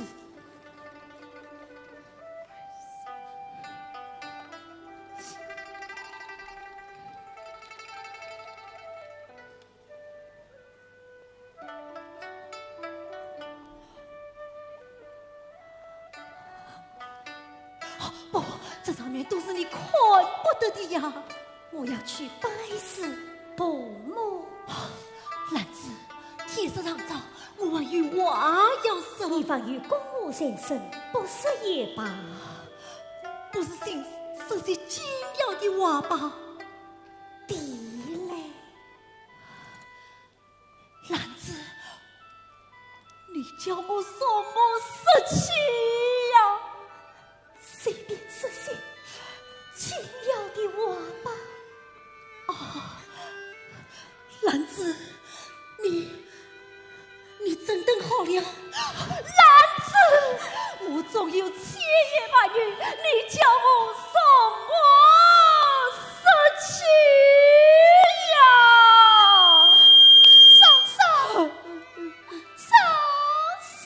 不，这上面都是你看不得的呀。我要去拜师父母。兰子，天色尚早，我还有话要说。你还有公务在身，不说也罢。不是先说些紧要的话吧？地来。 兰子，你叫我如何说起呀？随便说些紧要的话吧。啊，兰子，你，你真等好了？兰子，我终有千言万语，你叫我如何说起呀？ 嫂嫂，嫂嫂，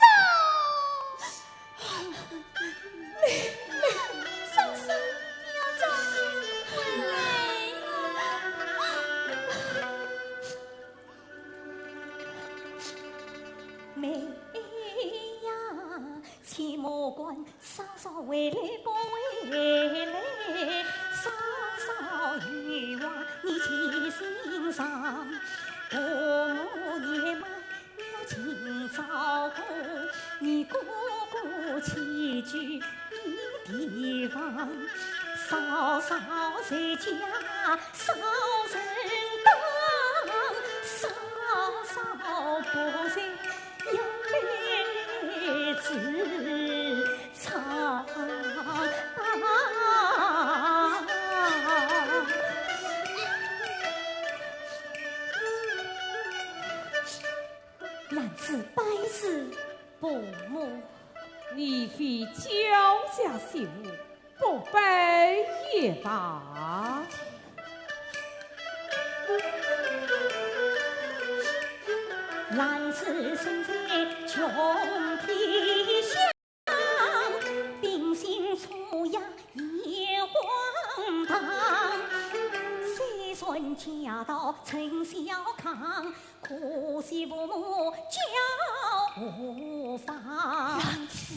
妹妹，嫂嫂，你要早点回来呀。妹呀，切莫管 嫂嫂回来不回来，嫂嫂有话你记心上。父母年地方，嫂嫂在家少人当，嫂嫂不在要妹子唱。兰子拜谢伯母。你非焦家媳妇，不拜也罢。兰子身在穷地乡，冰心粗呀也荒唐。虽然嫁到陈小康，可惜父母教无方。兰子。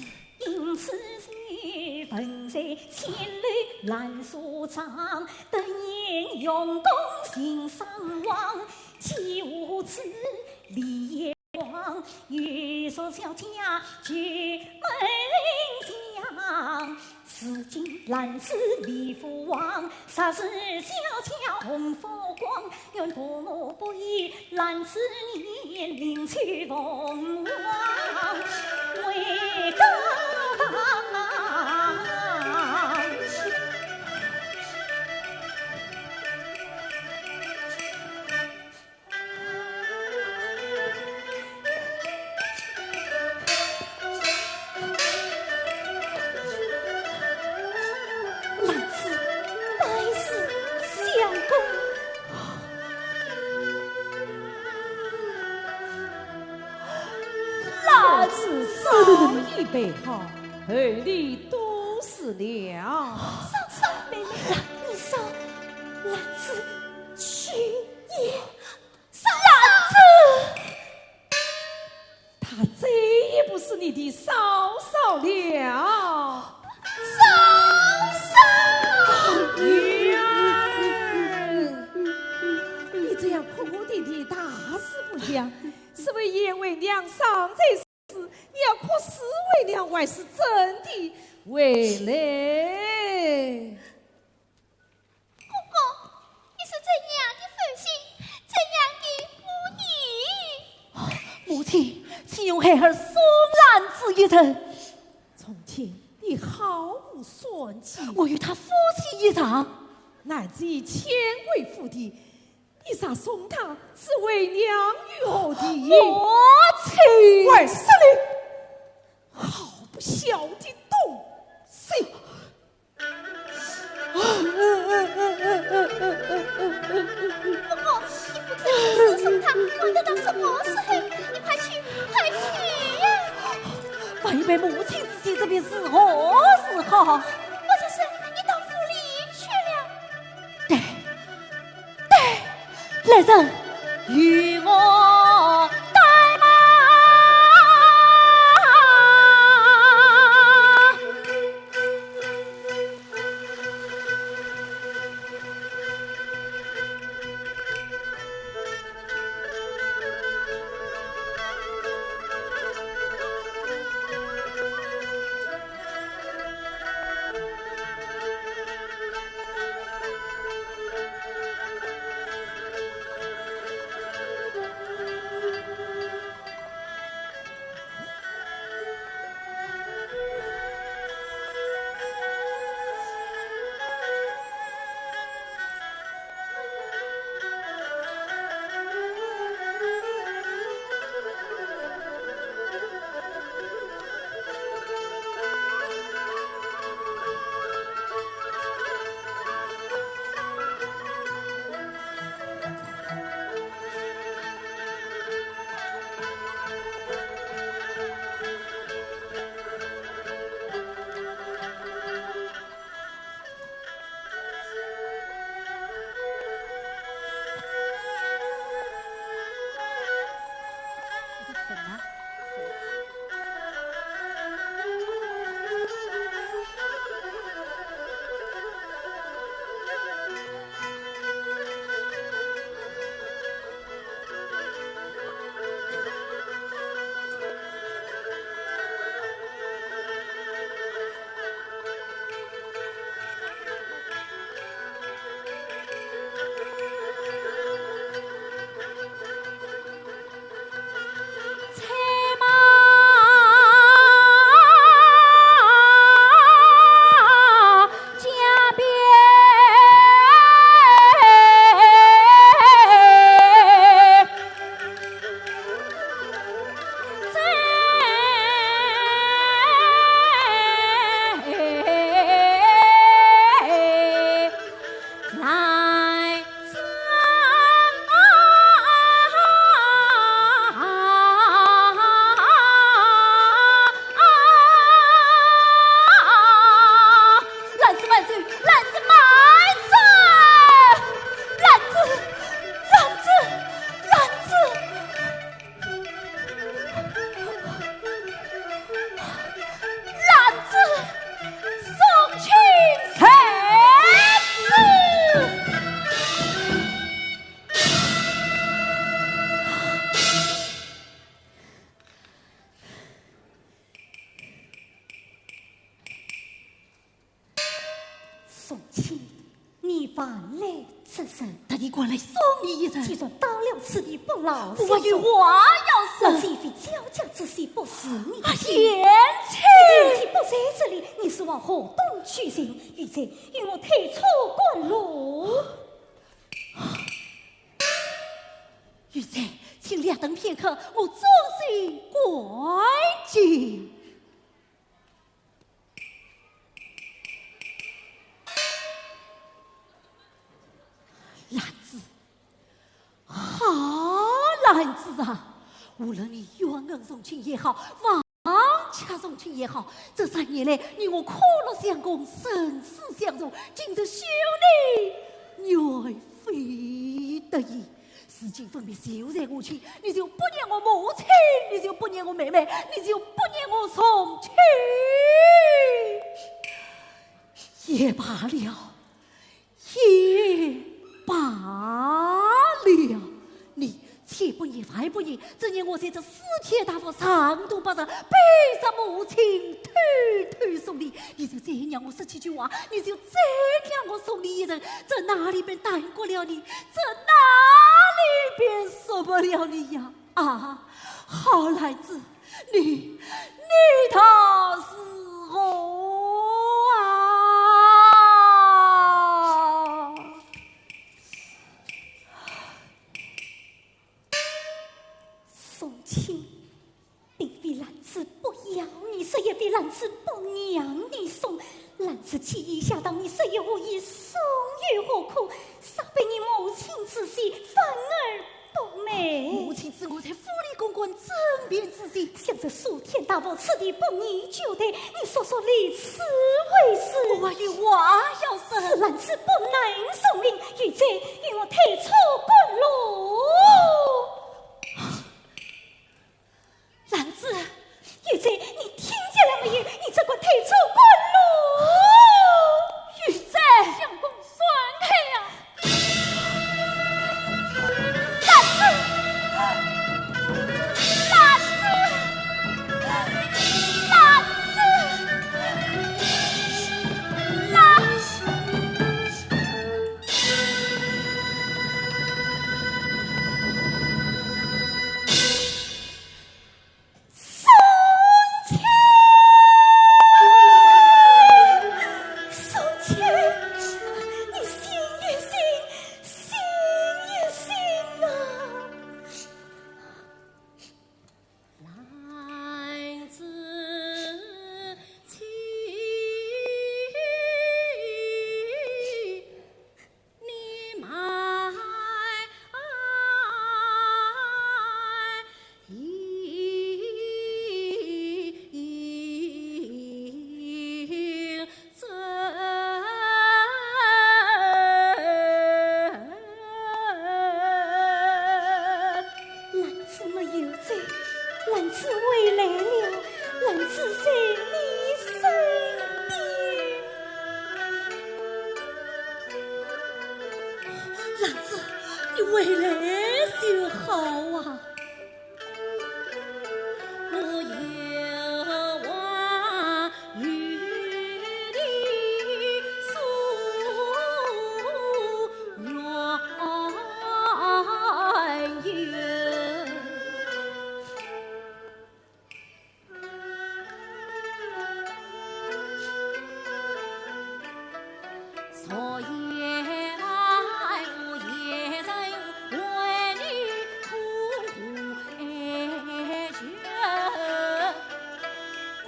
因此谁问谁千里兰树长，等闲用功心上望，岂无此理也光。欲说小家举门相，如今兰子立父王， 啥是小家红富光，愿父母不疑，兰子年龄去凤凰，为个兰子拜谢相公。兰子早已备好，厚礼都是了。嫂嫂，妹妹，你说，兰子去也。 兰子，她再也不是你的嫂嫂了。嫂嫂！女儿，你这样哭哭啼啼大事不讲，是为贤为娘伤在此，你要哭是为了还是真的回来？ 公公，你是怎样的父亲，怎样的夫人？母亲，请容孩儿送兰子一程。从前你毫无算计。我与他夫妻一场。兰子已迁归府邸，你若送她，只为娘与何地？母亲！还是你，好不孝的东西！ 公公，你不听使唤送她，晚得到什么时候？你快去，快去呀！万一被母亲知晓，这便如何是好？我就是你到府里去了。对，对，来人，与我带马。宗亲，你还来这人？特地赶来送你一程。既然到了此地不劳心，我有话要说。我岂非交加之罪不是你的？贤妻。你既不在这里，你是往何东去寻？贤妻，与我退出官路。贤妻，请略等片刻，我转身赶去。 兰子，好兰子啊！无论你冤枉宗亲也好，枉屈宗亲也好，这三年来你我苦乐相共，生死相助，今日休你，你非得已。 事情分明就在我亲，你就不念我母亲，你就不念我妹妹，你就不念我宗亲。也罢了，也罢了。你千不念万不念，只念我在这四天大佛上头拜神，背着母亲偷偷送礼，你就再让我说几句话，你就再让我送你一程，这哪里便耽搁了你？ 这哪里便说不了你呀？啊，好兰子，你，你道是何啊？宗亲， 并非兰子不要你，说也非兰子不让你送。兰子既已下当，你说也何意，送又何苦？煞被你母亲之死，反而不美。母亲之死，我在府里公馆枕边之际，想这四天大佛，此地不宜久待，你速速离此为是。我有话要说。是兰子不能从命，贤妻，与我退出官路。 兰子，贤妻，你听见了没有？你这个退出官路！贤妻，相公，放开呀！兰子，兰子，兰子，兰子。 宗亲，宗亲，你醒一醒，醒一醒啊！兰子，请你慢 兰子没有走，兰子回来了，兰子在你身边。 兰子，你回来就好啊。我有话与你诉冤冤。 昨夜我也曾为你苦苦哀求，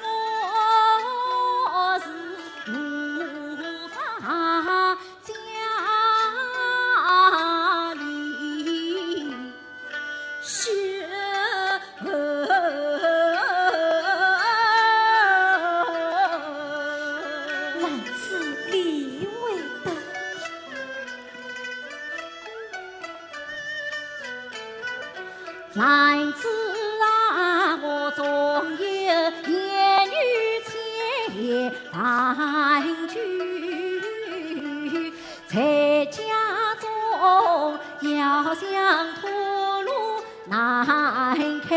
我是无法家里 兰子理会的。兰子啊，我终有言语千言万句， 在家中要想吐露难开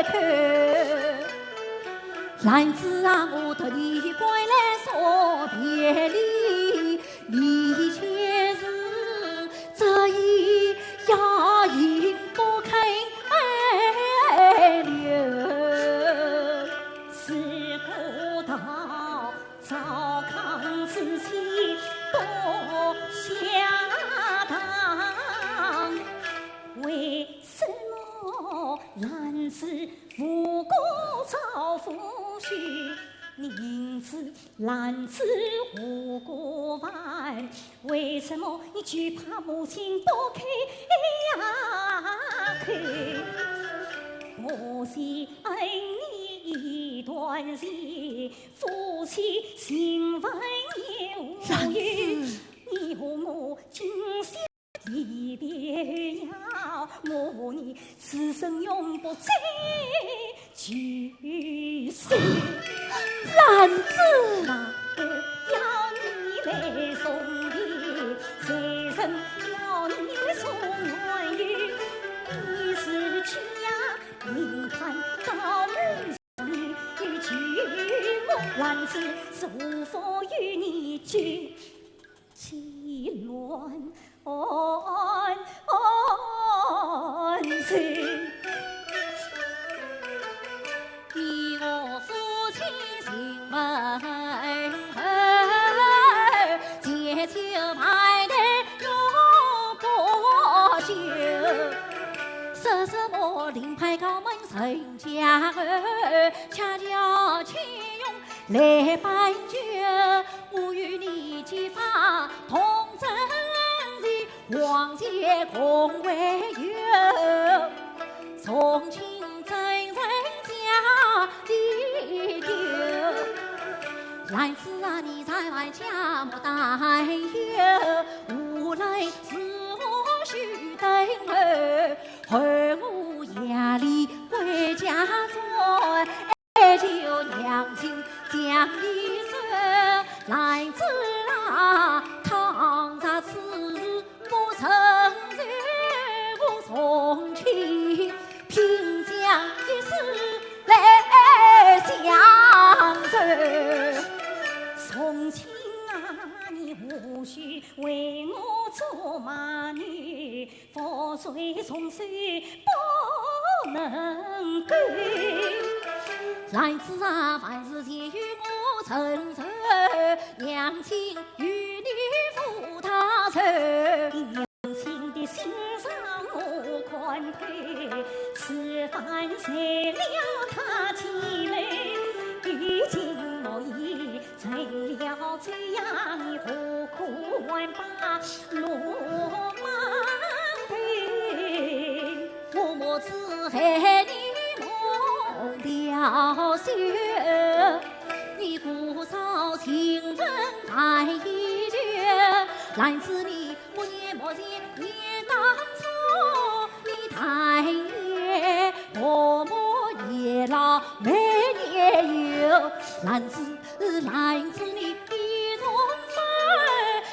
口。兰子啊，我特地赶来送别礼兰子无辜犯，为什么你只怕母亲不肯呀？我是恩你一段情，夫妻情分也无有。兰子。你和我今宵 一别呀，我你此生永不再聚首。兰子。哪个要你来送别，谁人要你来送远游？你是去呀，你看到你与寂寞，兰子是无福与你聚。 其乱安安身。你我夫妻情分厚，结就白头永不休。说什么另派高门成家后，恰巧请用 来摆酒，我与你结发同枕席，黄泉共为友。从今怎生家里丢？兰子啊，你在外家莫担忧，无论是何时等候，候我夜里归家转。 哀求娘亲将你收，兰子啊，倘若此事不成就，我从今拼将一世来相守。从今啊，你无需为我做马女， 覆水重水不能够。兰子啊，万事皆由我承受，娘亲与你赴他日。娘亲的心肠我看透，此番谁料他起来，已经无意 成了这样，你何苦还把罗网投？我母子害你蒙了羞，你姑嫂情分难以救，兰子你 我也莫嫌你当初，你谈也多么年老没年幼，兰子，兰子你一同分，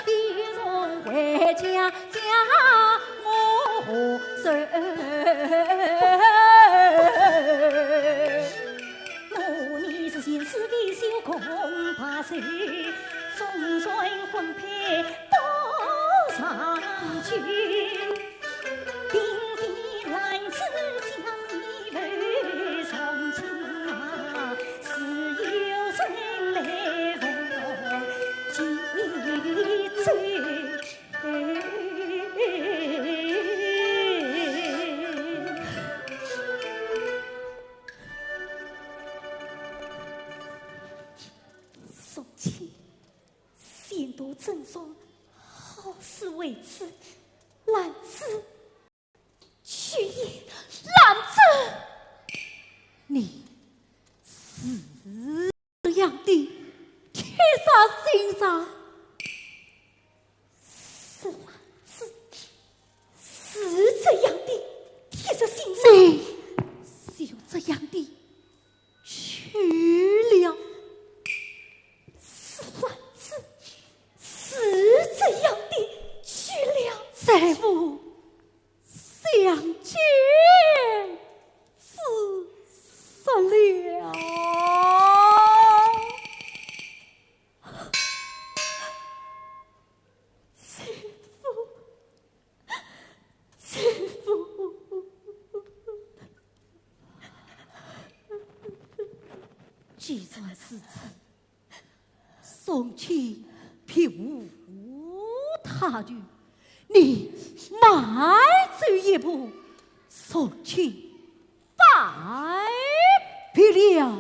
一同回家家母守。我你是前世的修功大罪，纵然婚配 不长久，定非兰子将你为从今啊，是有人来奉祭酒。送亲。 先度珍重，好事为此，兰子去也。兰子，你是这样的铁石心肠？是兰子，是这样的铁石心肠。你是有这样的 去了。是兰子，是这样的去了。再无相见之日了。姐夫， 姐夫。既然如此，送亲别无他求，你迈走一步，送亲拜别了。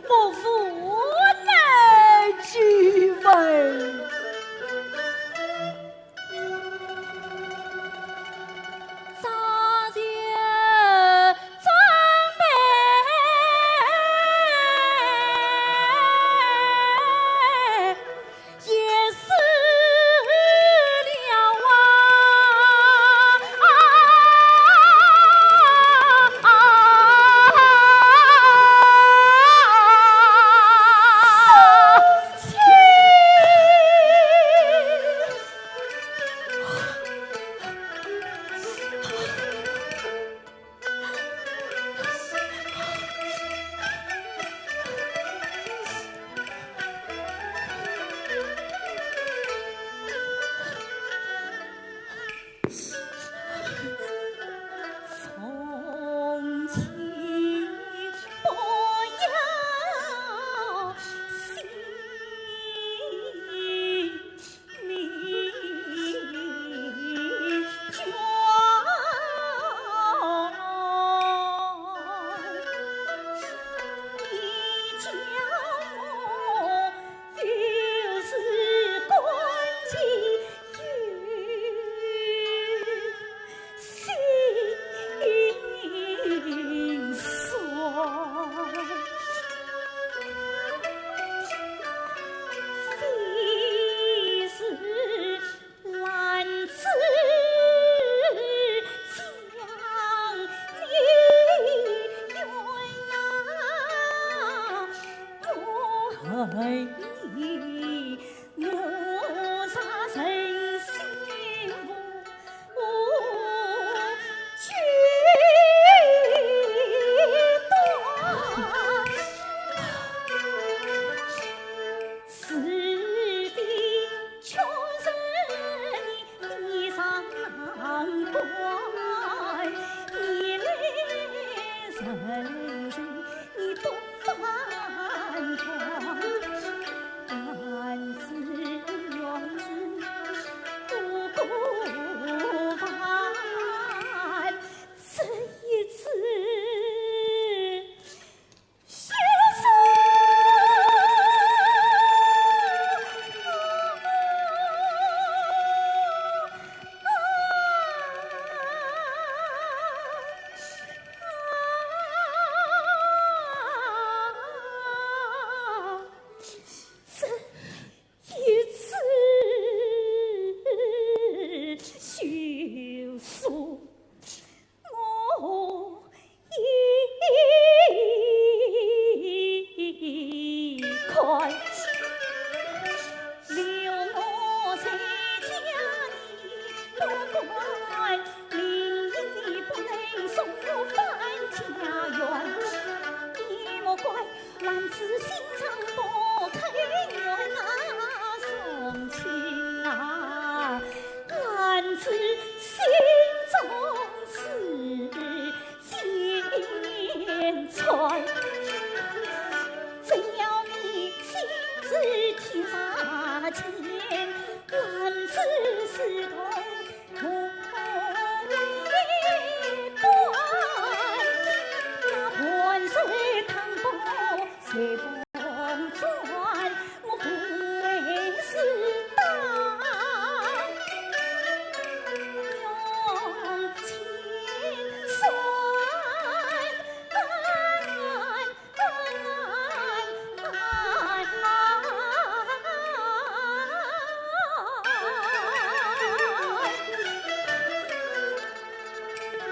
我无奈之问。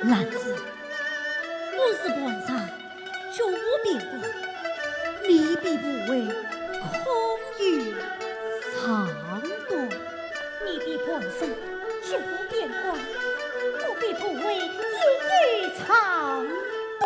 兰子，我是旁人，绝无边关，你比部尉空有长短。你比旁人，绝无边关，我比部尉也有长短。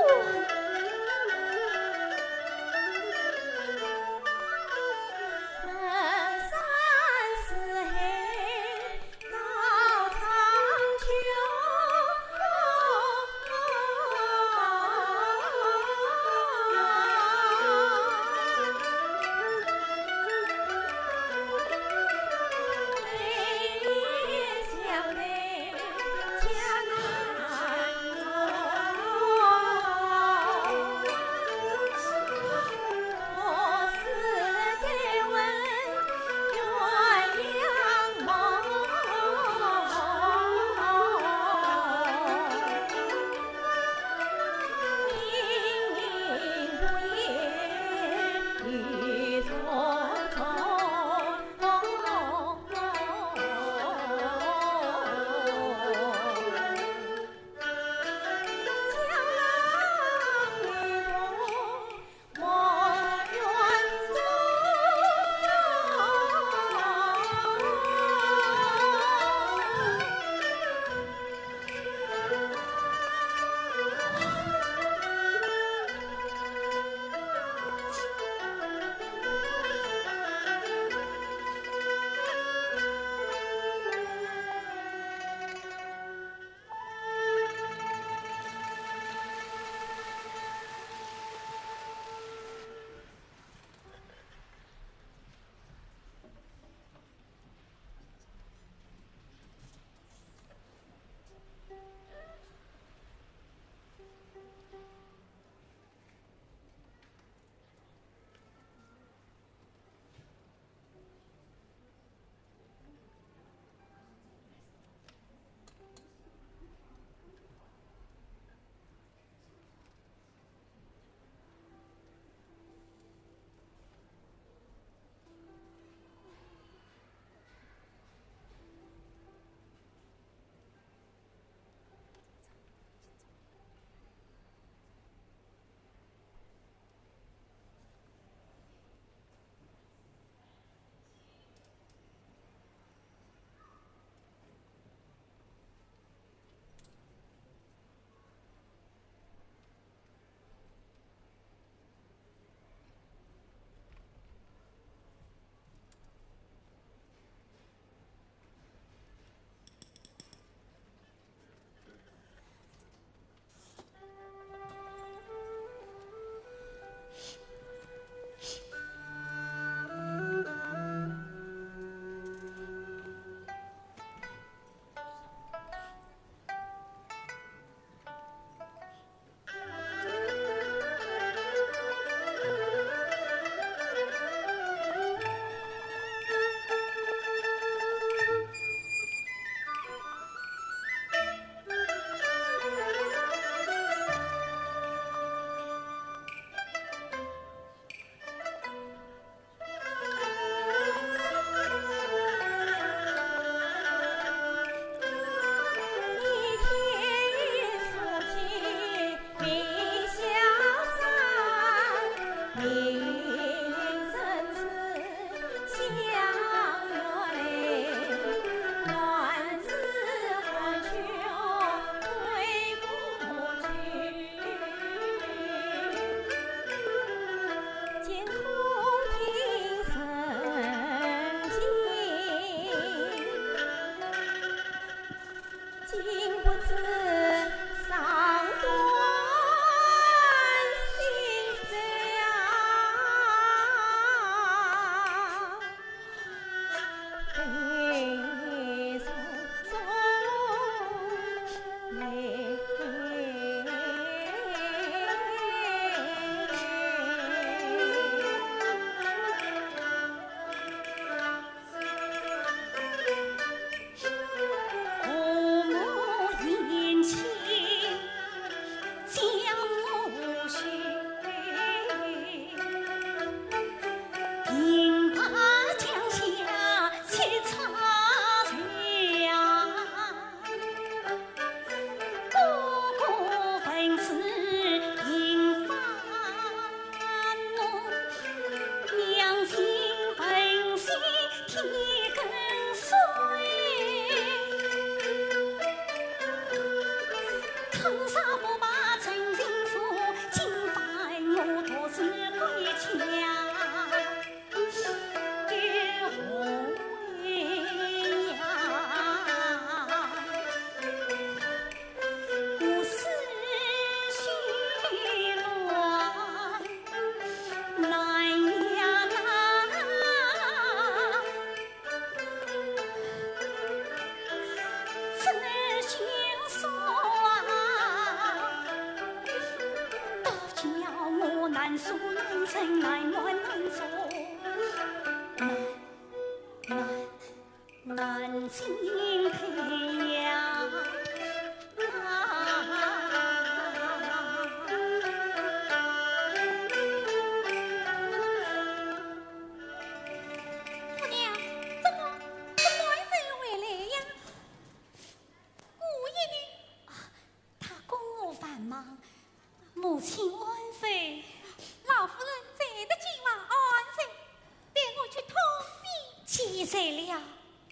睡了，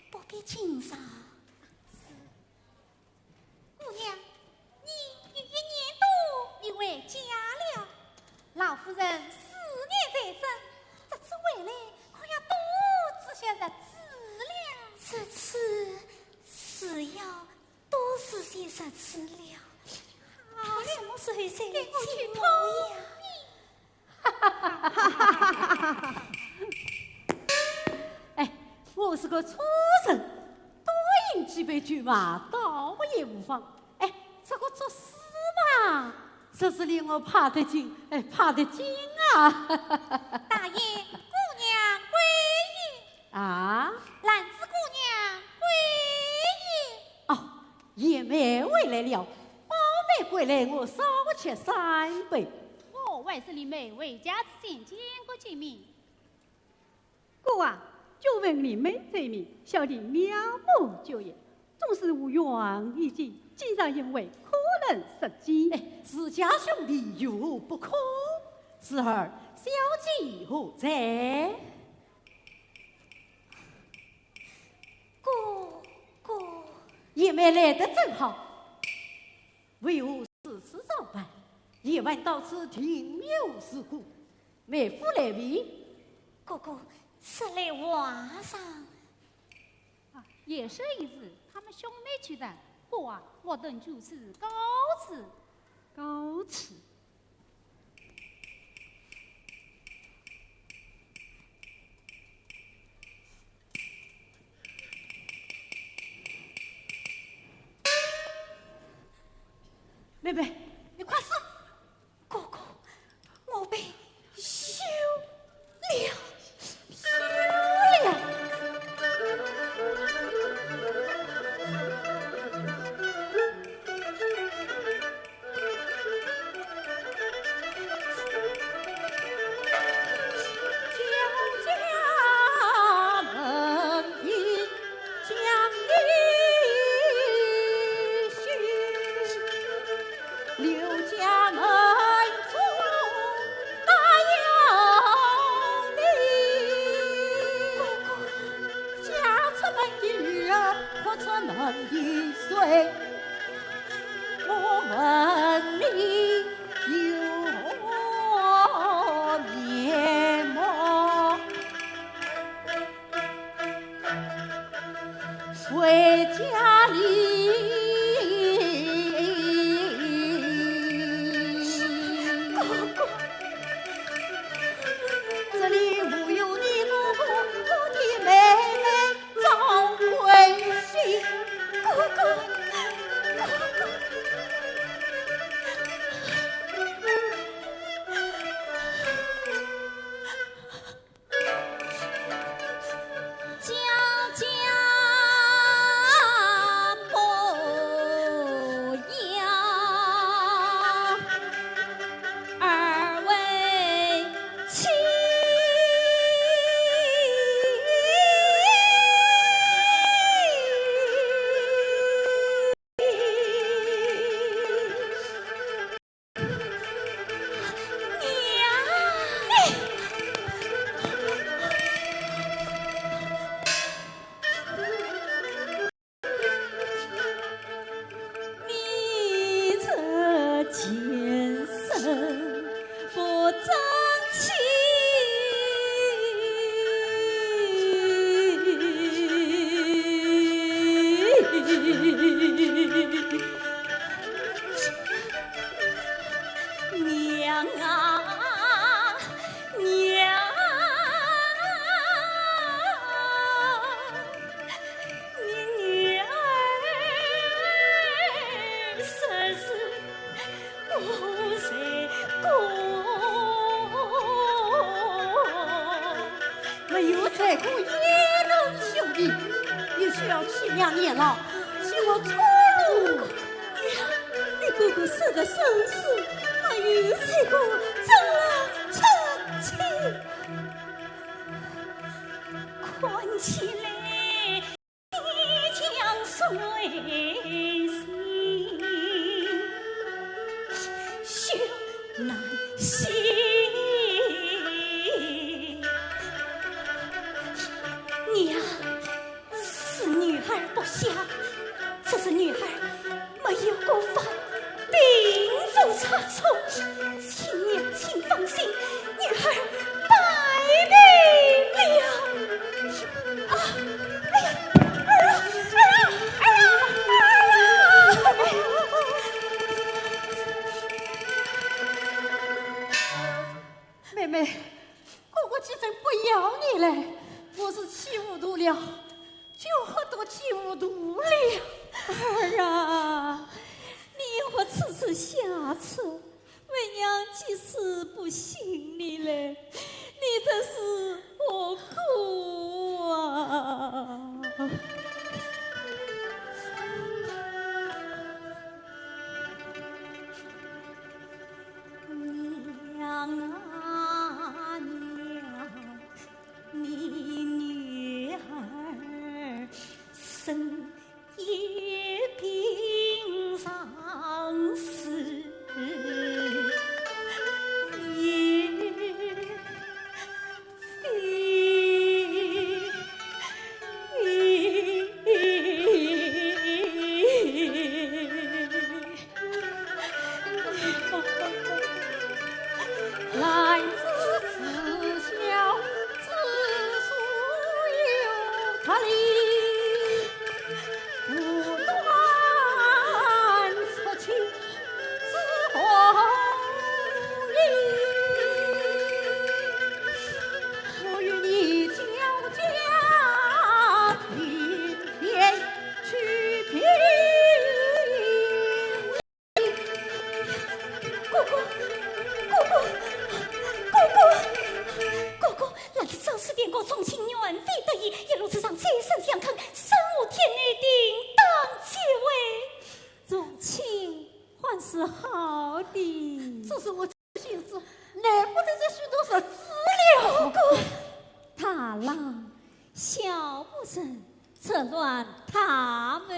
不必惊扰。姑娘，你有一年多没回家了。老夫人思念在身，这次回来可要多住些日子了。这次是要多住些日子了。好了，她什么时候再来见我呀？ 哎，我是个粗人，多饮几杯酒嘛，倒也无妨。哎，这个作诗嘛，真是令我怕得紧，哎，怕得紧啊！大爷，姑娘归矣。啊？兰子姑娘归矣。哦，贤妹回来了，宝贝归来，我少吃三杯。 我还是林妹回家之前见过几面。姑啊，久闻林妹之名，小弟仰慕久矣，总是无缘一见，今日幸会，可能失机。哎，自家兄弟有何不可？侄儿，小姐何在？姑姑。贤妹来得正好。 为何如此装扮？夜晚到此定有事故，妹夫来未？姑姑，是来话上。啊，夜深已迟，他们兄妹俱在，我啊，我等就此告辞。告辞。 妹妹，你快说！哥哥，我被休了，休了。娘啊，娘啊，你女儿身世我谁顾？没有这个野人兄弟，你是要欺娘年老，是我错路。 你哥哥死得生死，还有这个真来出气。看起来你将谁信？休难信。 娘，哥哥既然不要你了，我是气糊涂了，就喝多气糊涂了。儿啊，你又何此次下策？为娘几时不信你了？你这是何苦啊？娘啊娘，你女儿身也病上死，也 来自自小之所有他里，不断出去之后里，我与你交加平平去平。 哥哥，哥哥，哥哥，哥哥，那日张氏电告宗亲原非得已，一路之上再三相劝，生无天理，定当结为宗亲还是好的。这是我心思，难不得再许多日子了。哥哥，大郎，小妇人责乱他们。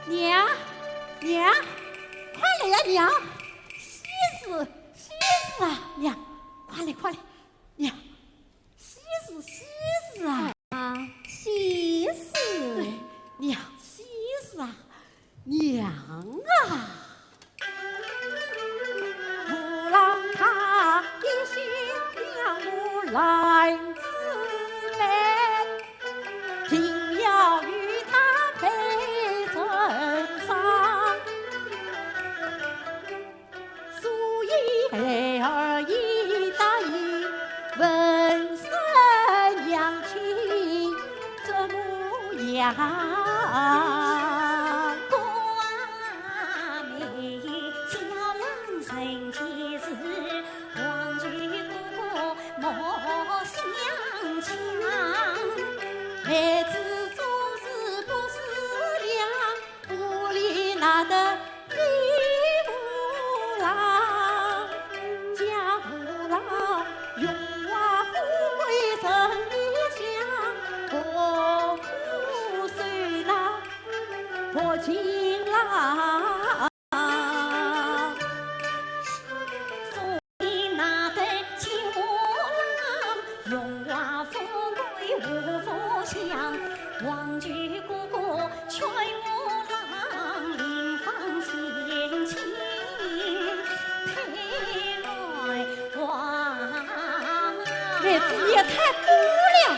娘，娘，快来呀，娘！喜事，喜事啊，娘，快来，快来，娘！喜事，喜事啊！啊，喜事。对，娘，喜事啊，娘啊！妹子，你也太过了。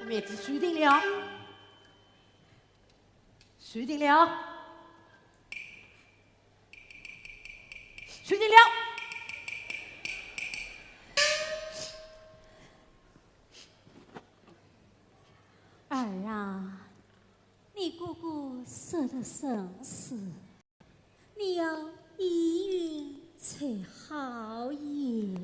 妹子，收定了，收定了，收定了。儿啊，你哥哥说得甚是。 你要依允才好也。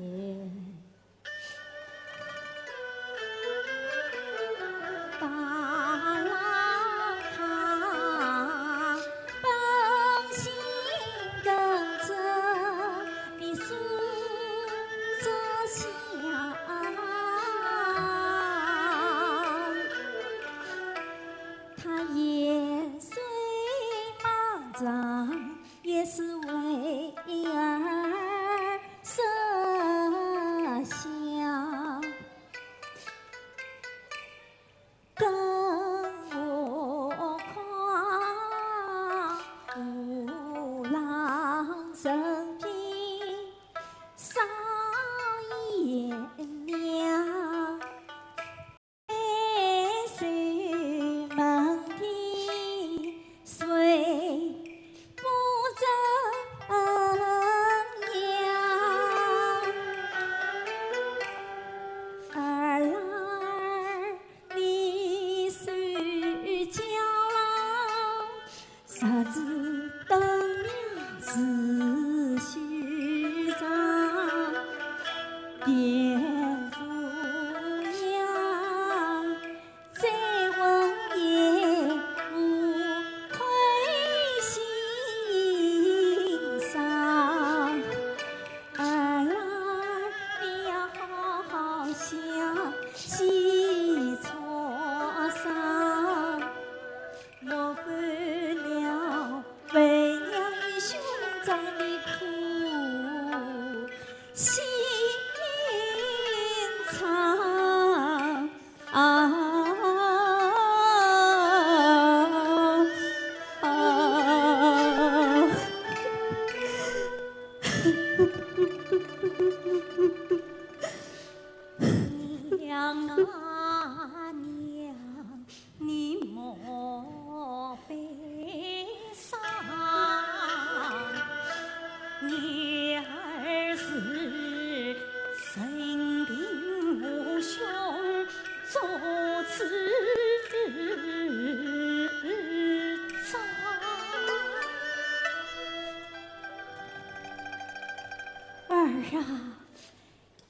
啊，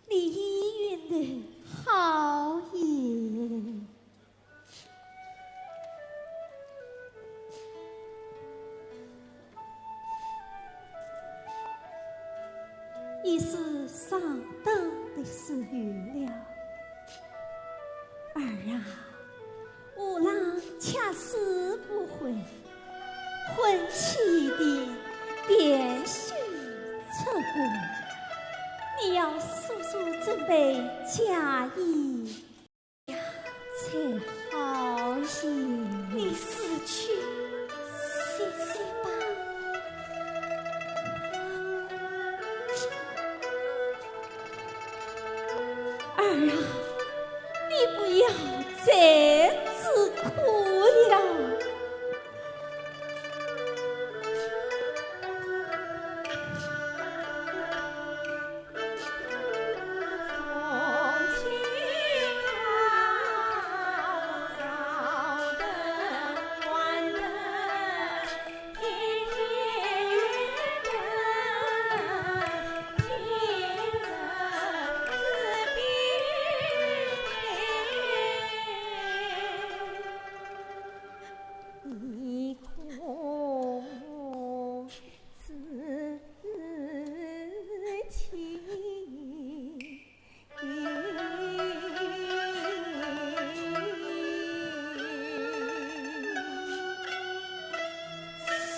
你应该好也。已是上等的时候了。儿啊， 五郎恰似不回，婚期已定，便须出宫。你要速速准备嫁衣才好些。你自去歇歇吧。 儿啊，你不要再自苦了。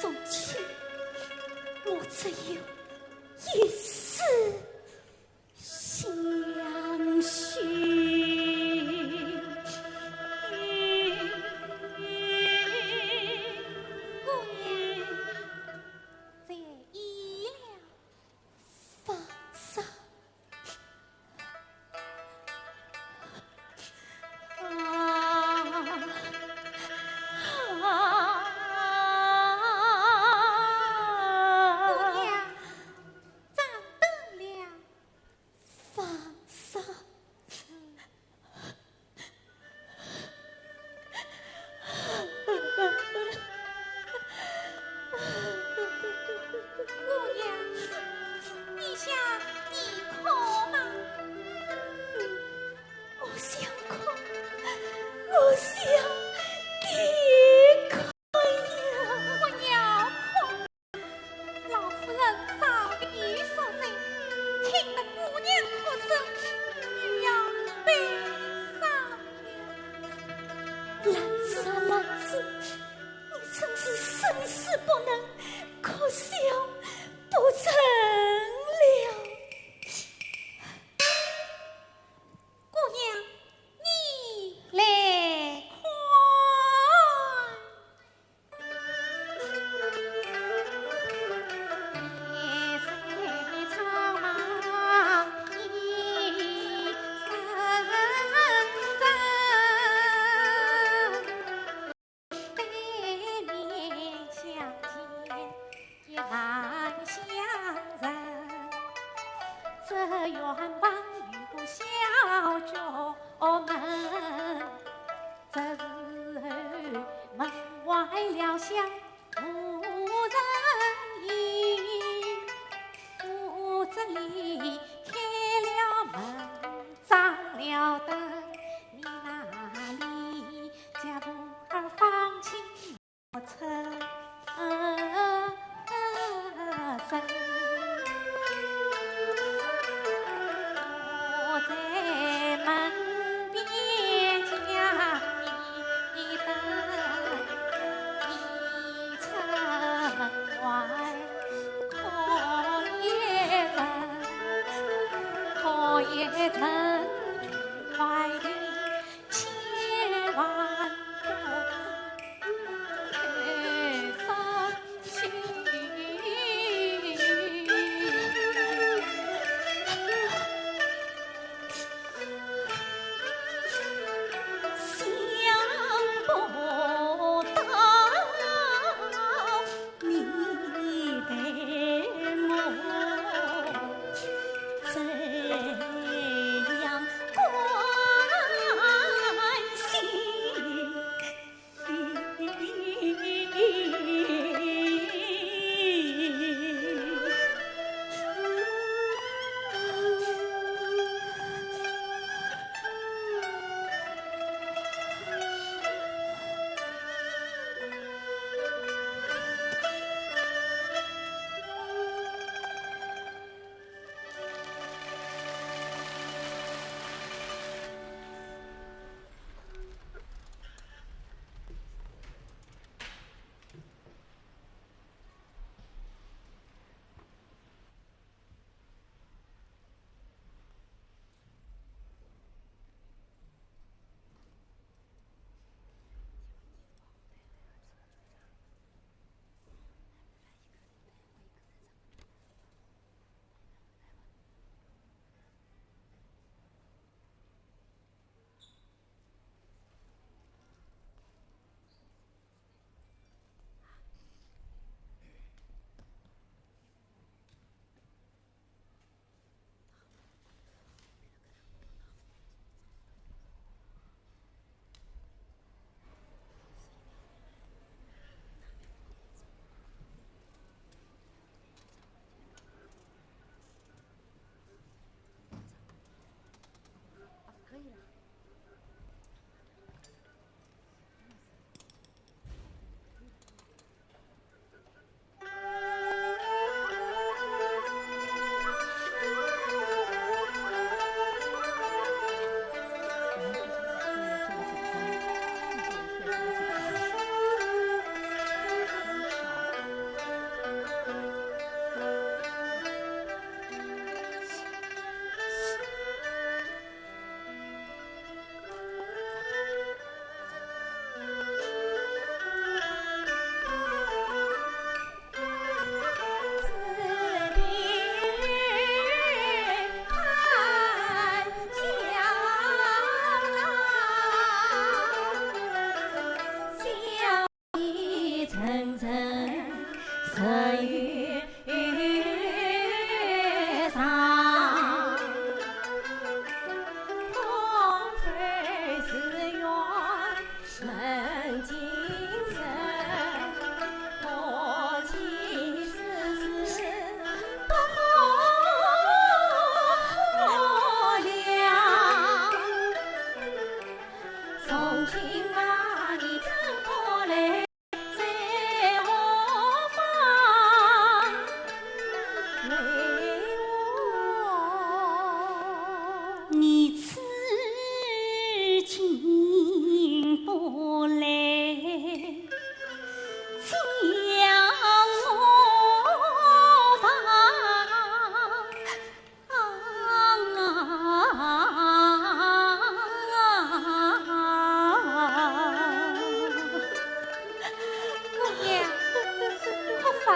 宋卿，我只有一死相许。姑娘，在意了。放手。 啊，啊，姑娘，站等了。放手。 姑娘，你想啼哭吗？我想哭，我想啼哭呀。不要哭。 老夫人早有所在，听得姑娘哭声，又要悲伤了。兰子啊，兰子，你真是生死不能，哭笑不成了。 姑娘，你来看。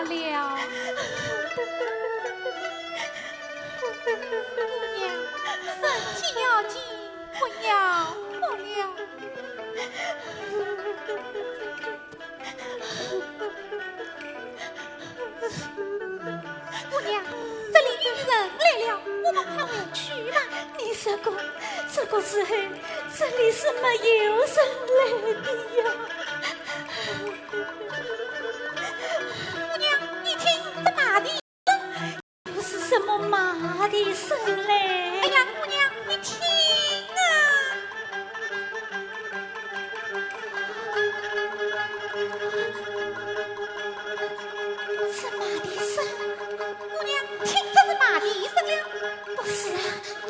了。姑娘，身体要紧，不要哭了。姑娘，这里有人来了，我们快回去吧。你说过，这个时候这里是没有人来的呀。姑娘，你听，这马蹄声。不是什么马蹄声嘞。哎呀，姑娘，你听啊。 是马蹄声。姑娘，听，这是马蹄声了。不是啊，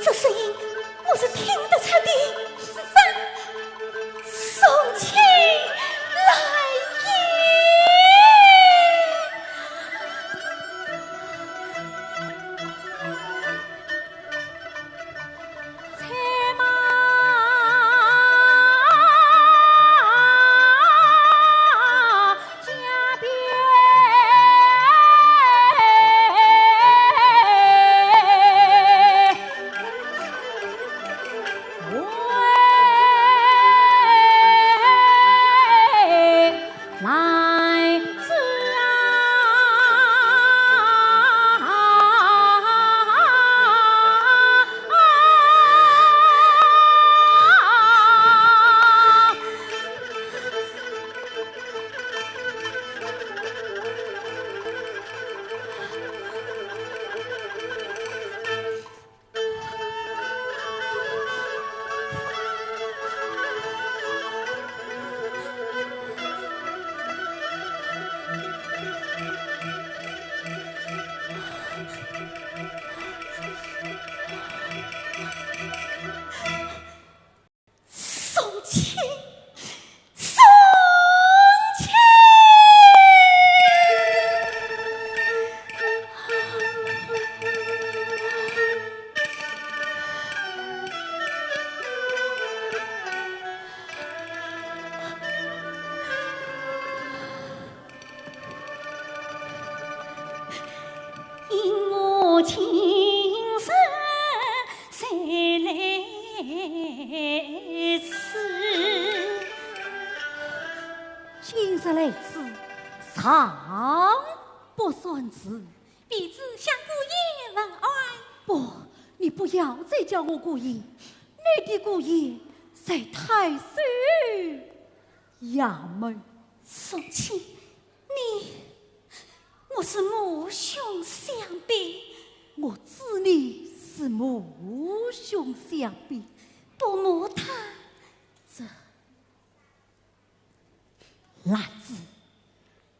这声音我是听得出的。是谁？送亲来也。 来子啊！送亲，送亲！因我今日 谁来此？今日来此，尚不算迟。婢子向姑爷问安。不，你不要再叫我姑爷，你的姑爷在太守衙门。送亲，你 我是母兄相比。我知你是母兄相比。不母他，这……兰子，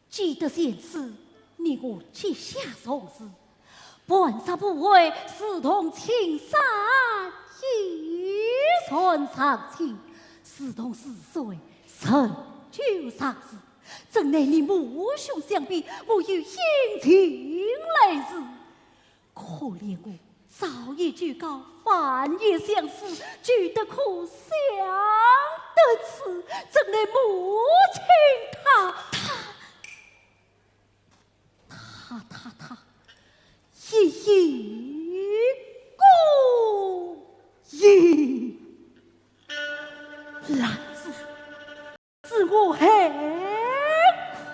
记得前世你我结下仇誓，半日不回，如同青山一船长青，如同逝水，成就长逝。 怎奈你母兄相比，我有隐情来迟。可怜我早已求告，晚也相思，求得可想得此，怎奈母亲她，她，她，她，她，一言孤影。兰子， 是我害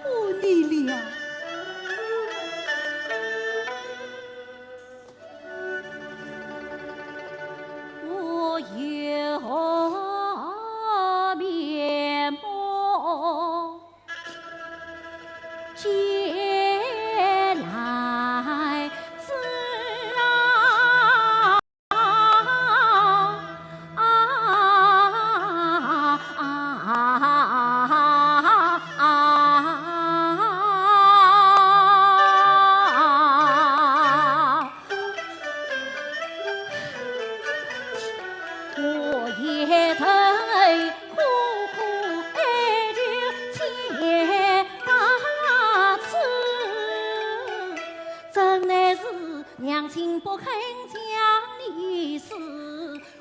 苦你了。我有面目见兰子啊。 我也曾苦苦哀求千百次，怎奈是娘亲不肯将你许，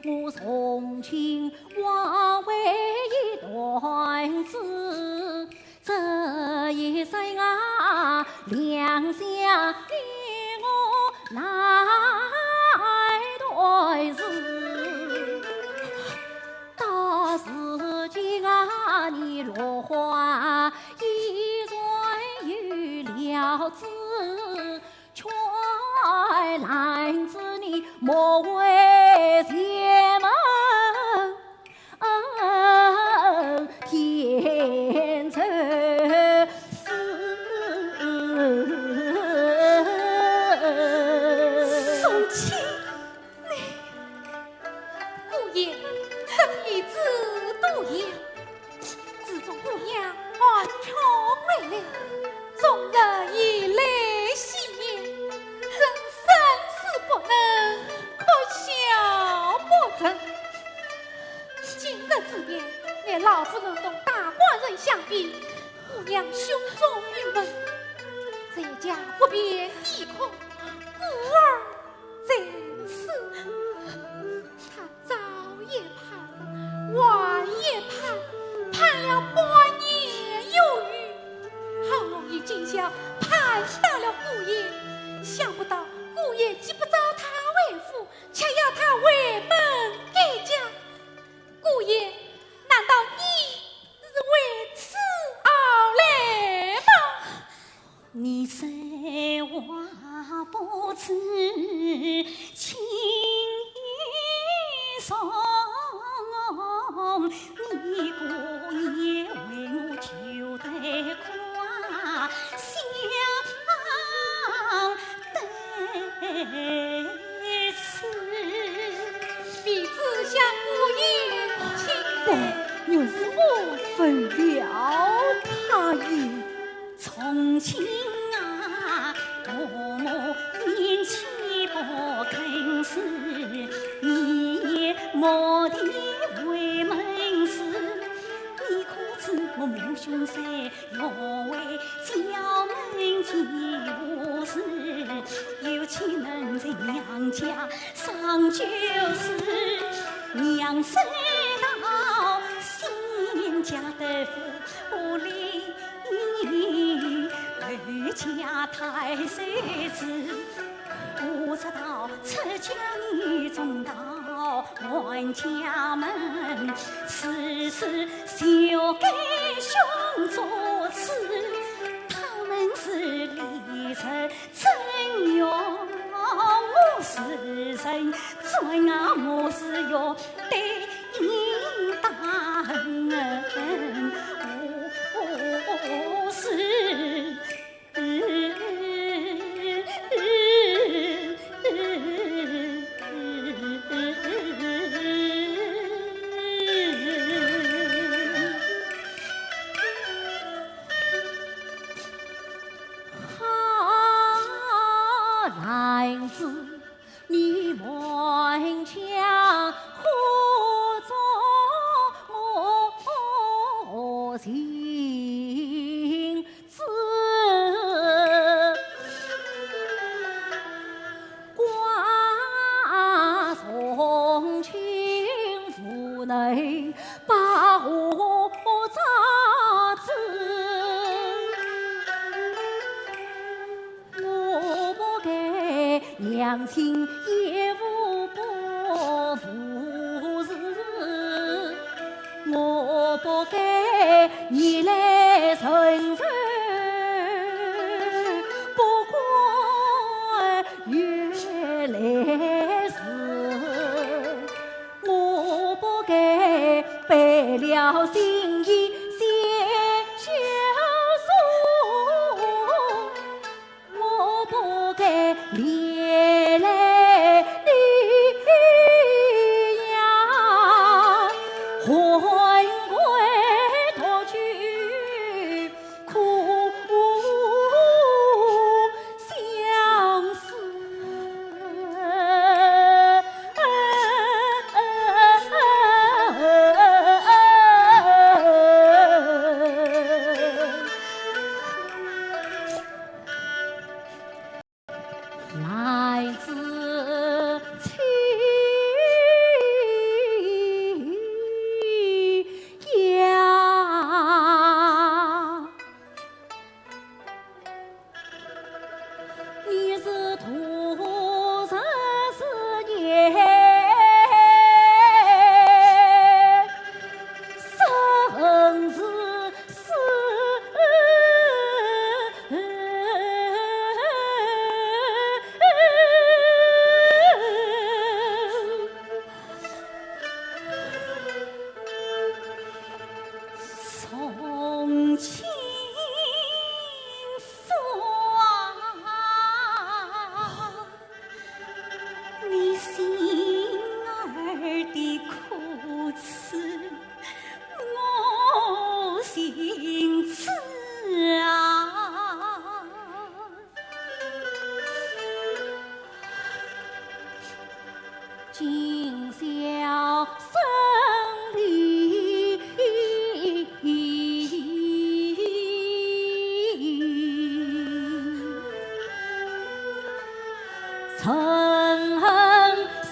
我从今化为一团灰。这一生啊，娘想给我来段诗，到时间啊，你落花已然有了枝，却拦住你莫回前门。 天秋思。宋卿，你……姑爷，这是李子多言。 自从姑娘安康回来，众人以泪洗面，真生死不能，哭笑不得。今日之变，乃老夫人同大官人相比，姑娘胸中郁闷，在家不便低哭，故而在此。 他早也盼，晚也盼，盼了半年有余，好容易今宵盼到了姑爷，想不到姑爷既不召他回府，却要他回门改嫁。姑爷，难道你是为此而来吗？ 你说话不知轻重，你姑爷为我就得快想得死。李子向姑爷请罪。哦，原是我负了他也。 从今啊，我母年纪不更事，你也莫提回门事。你可知我母兄在，要为家门几何事，又岂能在娘家上酒诗？娘身到，新家得福，不离 回家太岁子，不知道出嫁你总到还家门，此事就该兄做主，他们是离人真怨我是人，转啊我是要对你大恩，我是 好男子，你满腔苦衷我心 知。寡从轻无能，把我抓住。 我不该娘亲也无不无事，我不该逆来顺受，不管原来事。 我不该背了心意写休书，我不该连累你呀，魂归独居。 苦相思。来自清扬。送亲夫啊，你心儿的苦楚，我心知啊。 今宵生离，成死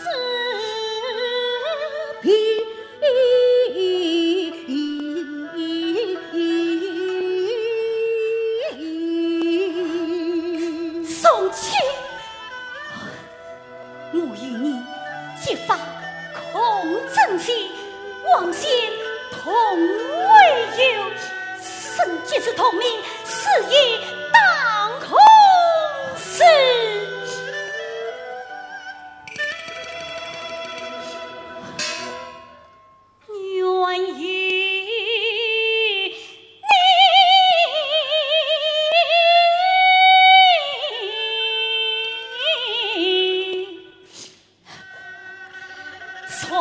别。送亲。 我与你结发空枕间，望仙同为友，生即是同命，死亦当空死。愿与你同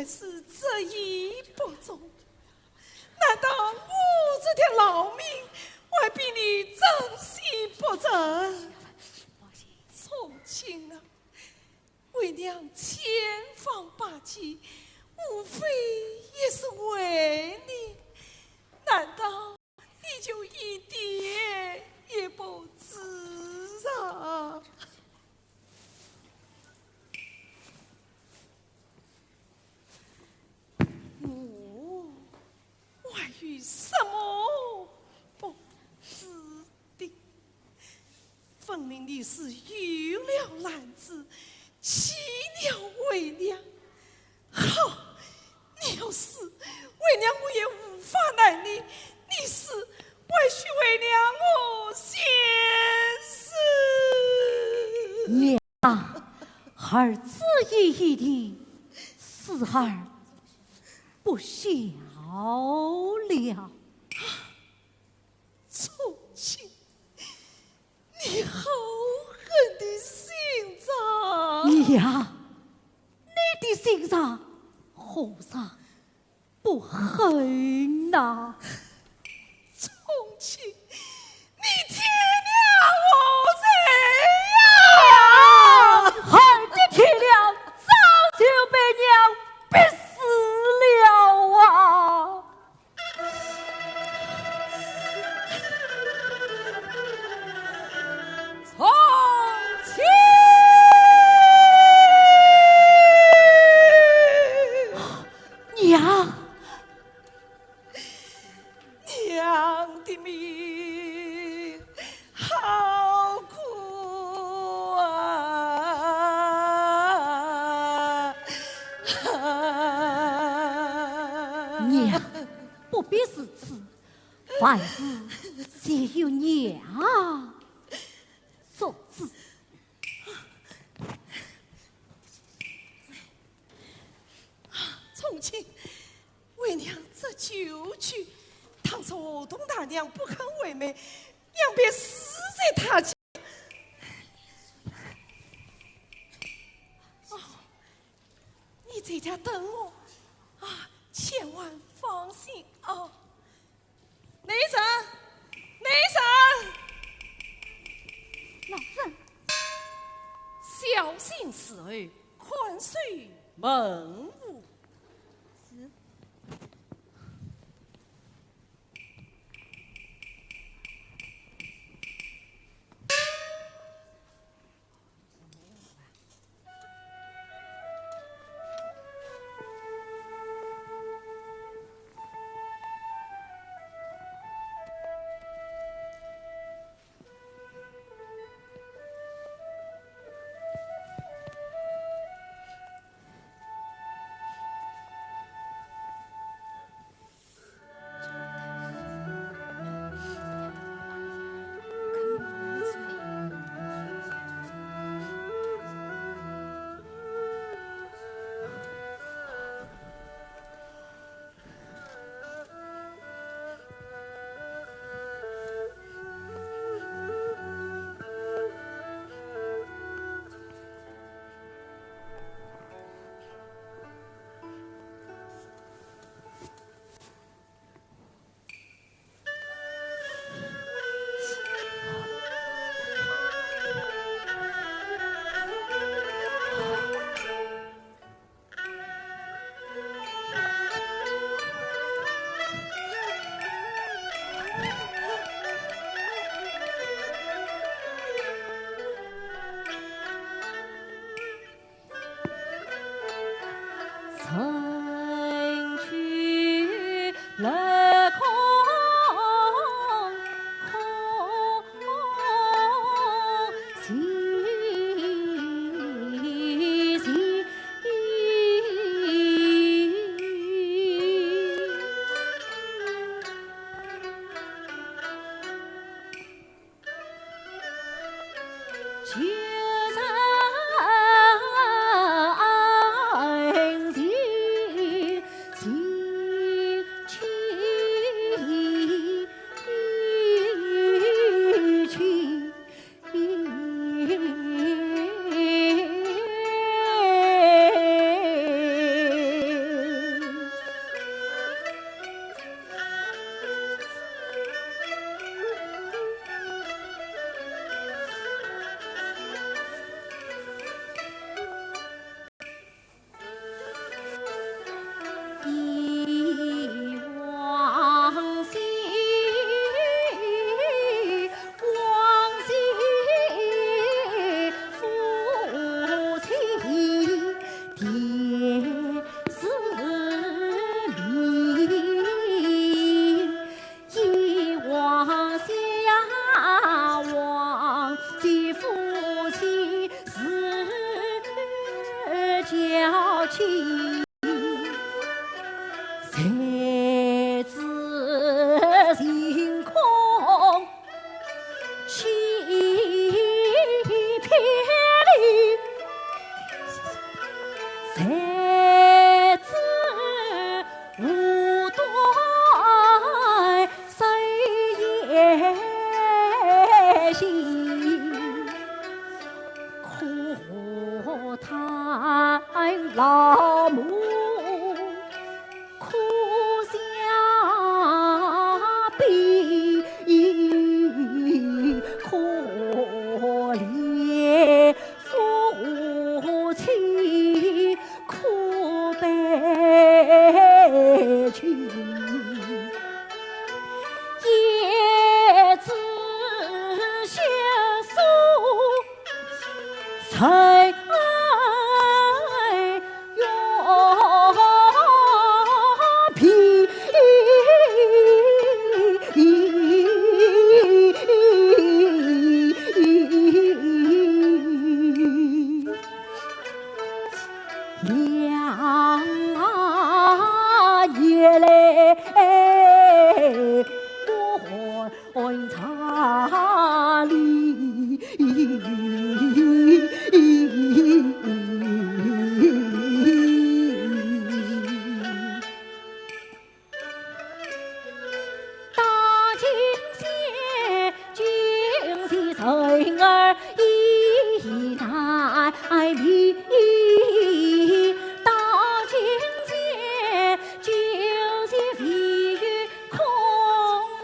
是执意不忠，难道我这条老命还比你珍惜不成？从今啊，为娘千方百计，无非也是为你，难道你就一点也不自责？我还有什么不值得？分明你是有了兰子， 弃了为娘。好，你要死，为娘我也无法奈你；你死，还需为娘我先死。娘，儿子已一定，死而不孝了。从今， 你好狠的心肠！娘，你的心肠何尝不狠呐？从今，你添了我罪呀！儿的天良早就被娘逼死了啊！ 从前。娘，娘的命好苦啊！娘，不必如此， 凡事皆由娘做主。从今，为娘这酒局，倘若河东大娘不肯回梅，娘便死在她家。哦，你在家等我，啊，千万放心啊。 内人，内人！老身。小心伺候，看守门户。是。小姐，谁知晴空欺骗你，谁知无端谁言行。 可叹老母苦下悲，可怜夫妻苦悲情。 一枝香树谁愿比？ 两年来观察哩。大清县，今日人儿已难觅。大清县，今日唯有空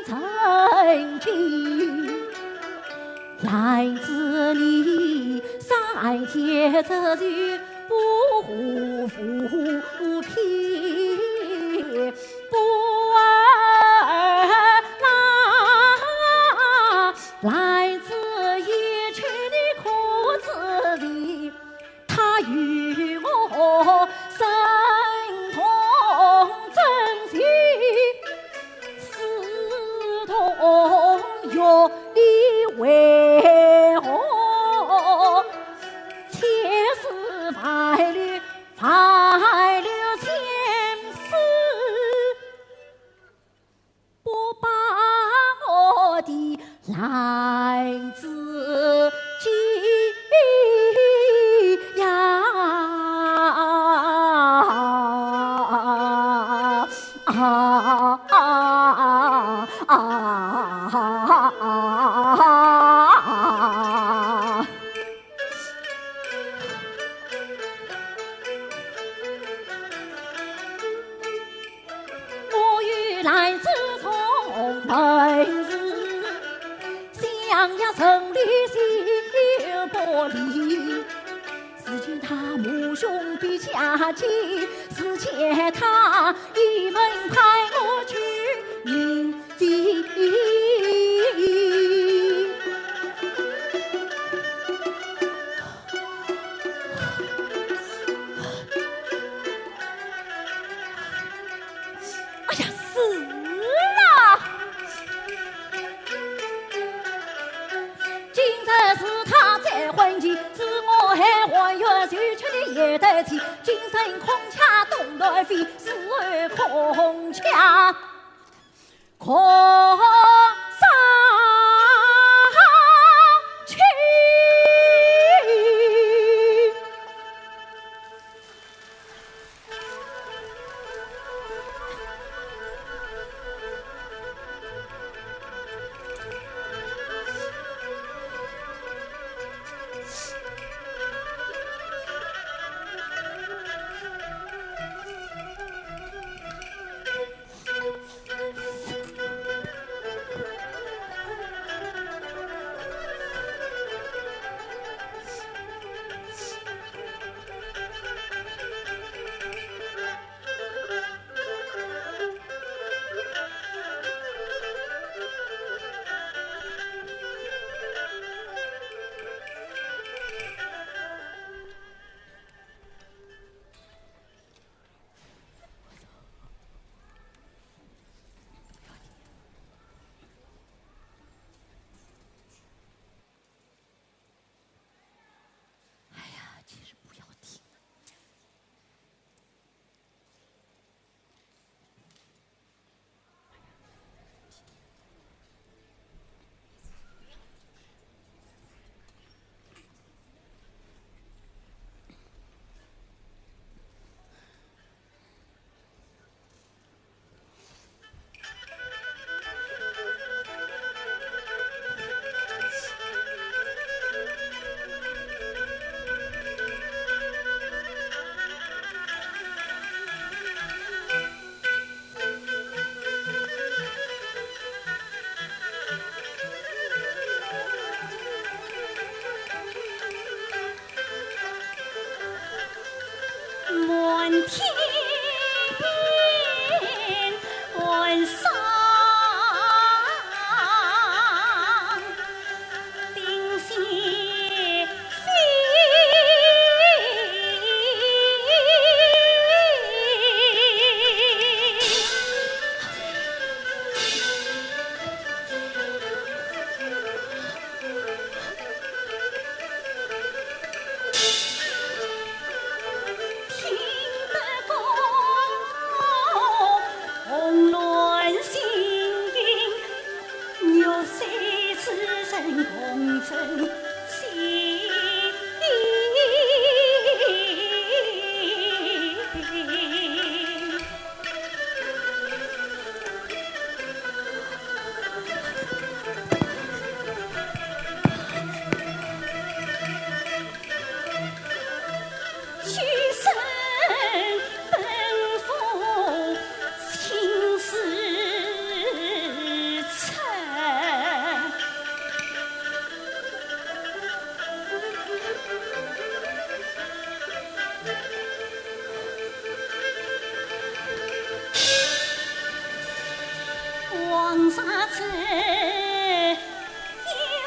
城计。 来之你三千之序，不服不二郎。来之一去你可知情？ 他与我身同枕席，死同月里，为何千丝万缕，万缕千丝 不把我的兰子寄呀？啊！ 我与兰子重门事，相约城里休不离。只见他母兄比家近，只见他一门快乐去迎接。 哎呀，是啊！今日是他再婚期，是我还还愿，就吃你也得起。今生空恰东南飞，死后空恰 空山去。天寒霜，冰雪飞。 听得宫，红鸾行云，玉碎之人共振心。 屈身奔赴青丝村。 黄沙之永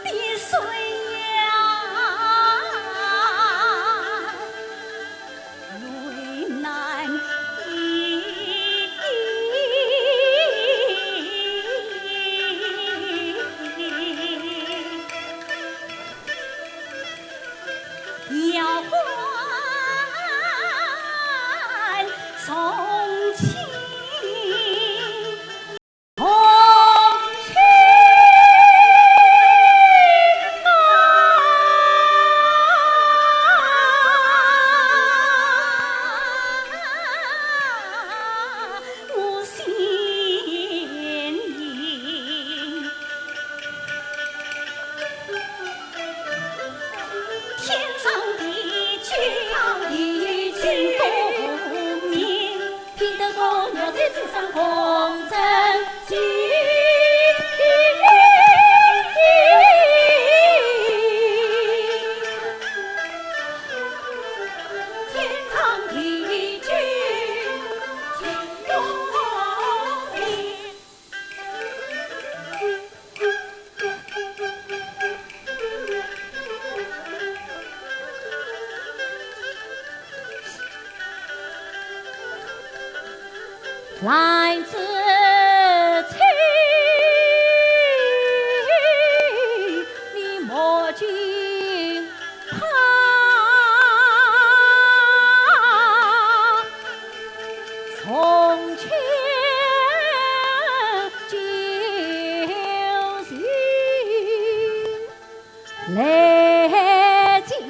碧水呀，泪难抑。 摇换重庆，重庆啊，我心灵。 天长地久，天长地久，金不灭。听得宫，玉碎之人共振心。天长地久，金不灭。 来之初，你莫惊怕，从前救星。 来接你。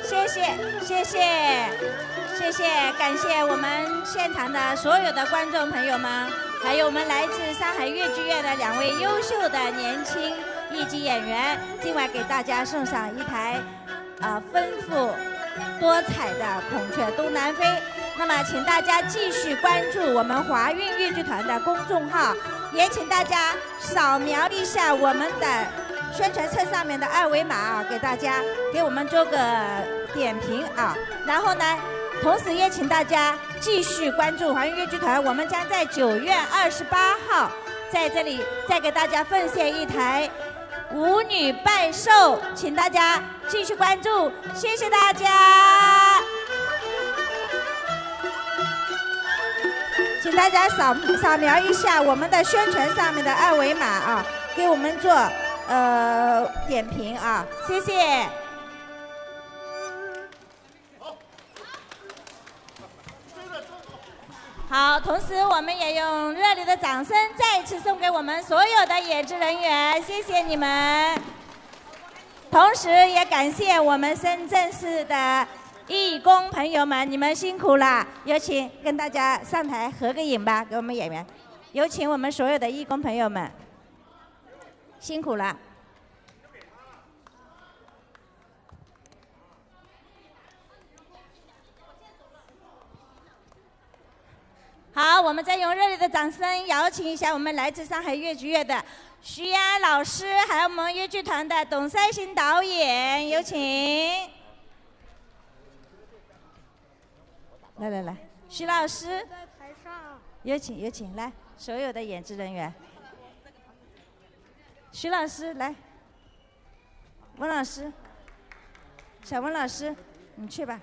谢谢，谢谢，谢谢，感谢我们现场的所有的观众朋友们，还有我们来自上海越剧院的两位优秀的年轻越剧演员，今晚给大家送上一台，呃，丰富多彩的孔雀东南飞。那么，请大家继续关注我们华韵越剧团的公众号，也请大家扫描一下我们的宣传册上面的二维码啊，给大家，给我们做个点评啊。然后呢，同时也请大家继续关注华韵越剧团，我们将在九月二十八号在这里再给大家奉献一台舞女拜寿，请大家继续关注，谢谢大家。请大家扫，扫描一下我们的宣传上面的二维码啊，给我们做，呃，点评啊，谢谢。好，同时我们也用热烈的掌声再次送给我们所有的演职人员，谢谢你们。同时也感谢我们深圳市的义工朋友们，你们辛苦了。有请跟大家上台合个影吧，给我们演员。有请我们所有的义工朋友们，辛苦了。好，我们再用热烈的掌声邀请一下我们来自上海越剧院的徐安老师，还有我们越剧团的董三省导演，有请。来来来，徐老师，在台上。有请，有请，来，所有的演职人员。徐老师，来。温老师，小温老师，你去吧。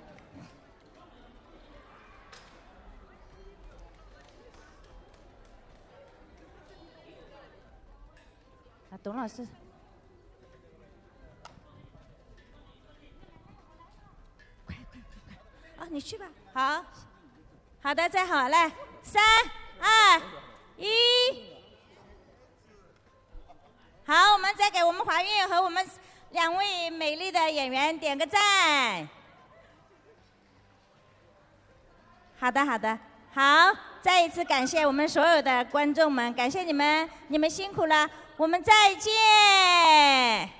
啊，董老师。快快快快！啊，你去吧。好，好的，再好，来，三、二、一。好，我们再给我们华韵和我们两位美丽的演员点个赞。好的，好的，好，再一次感谢我们所有的观众们，感谢你们，你们辛苦了，我们再见。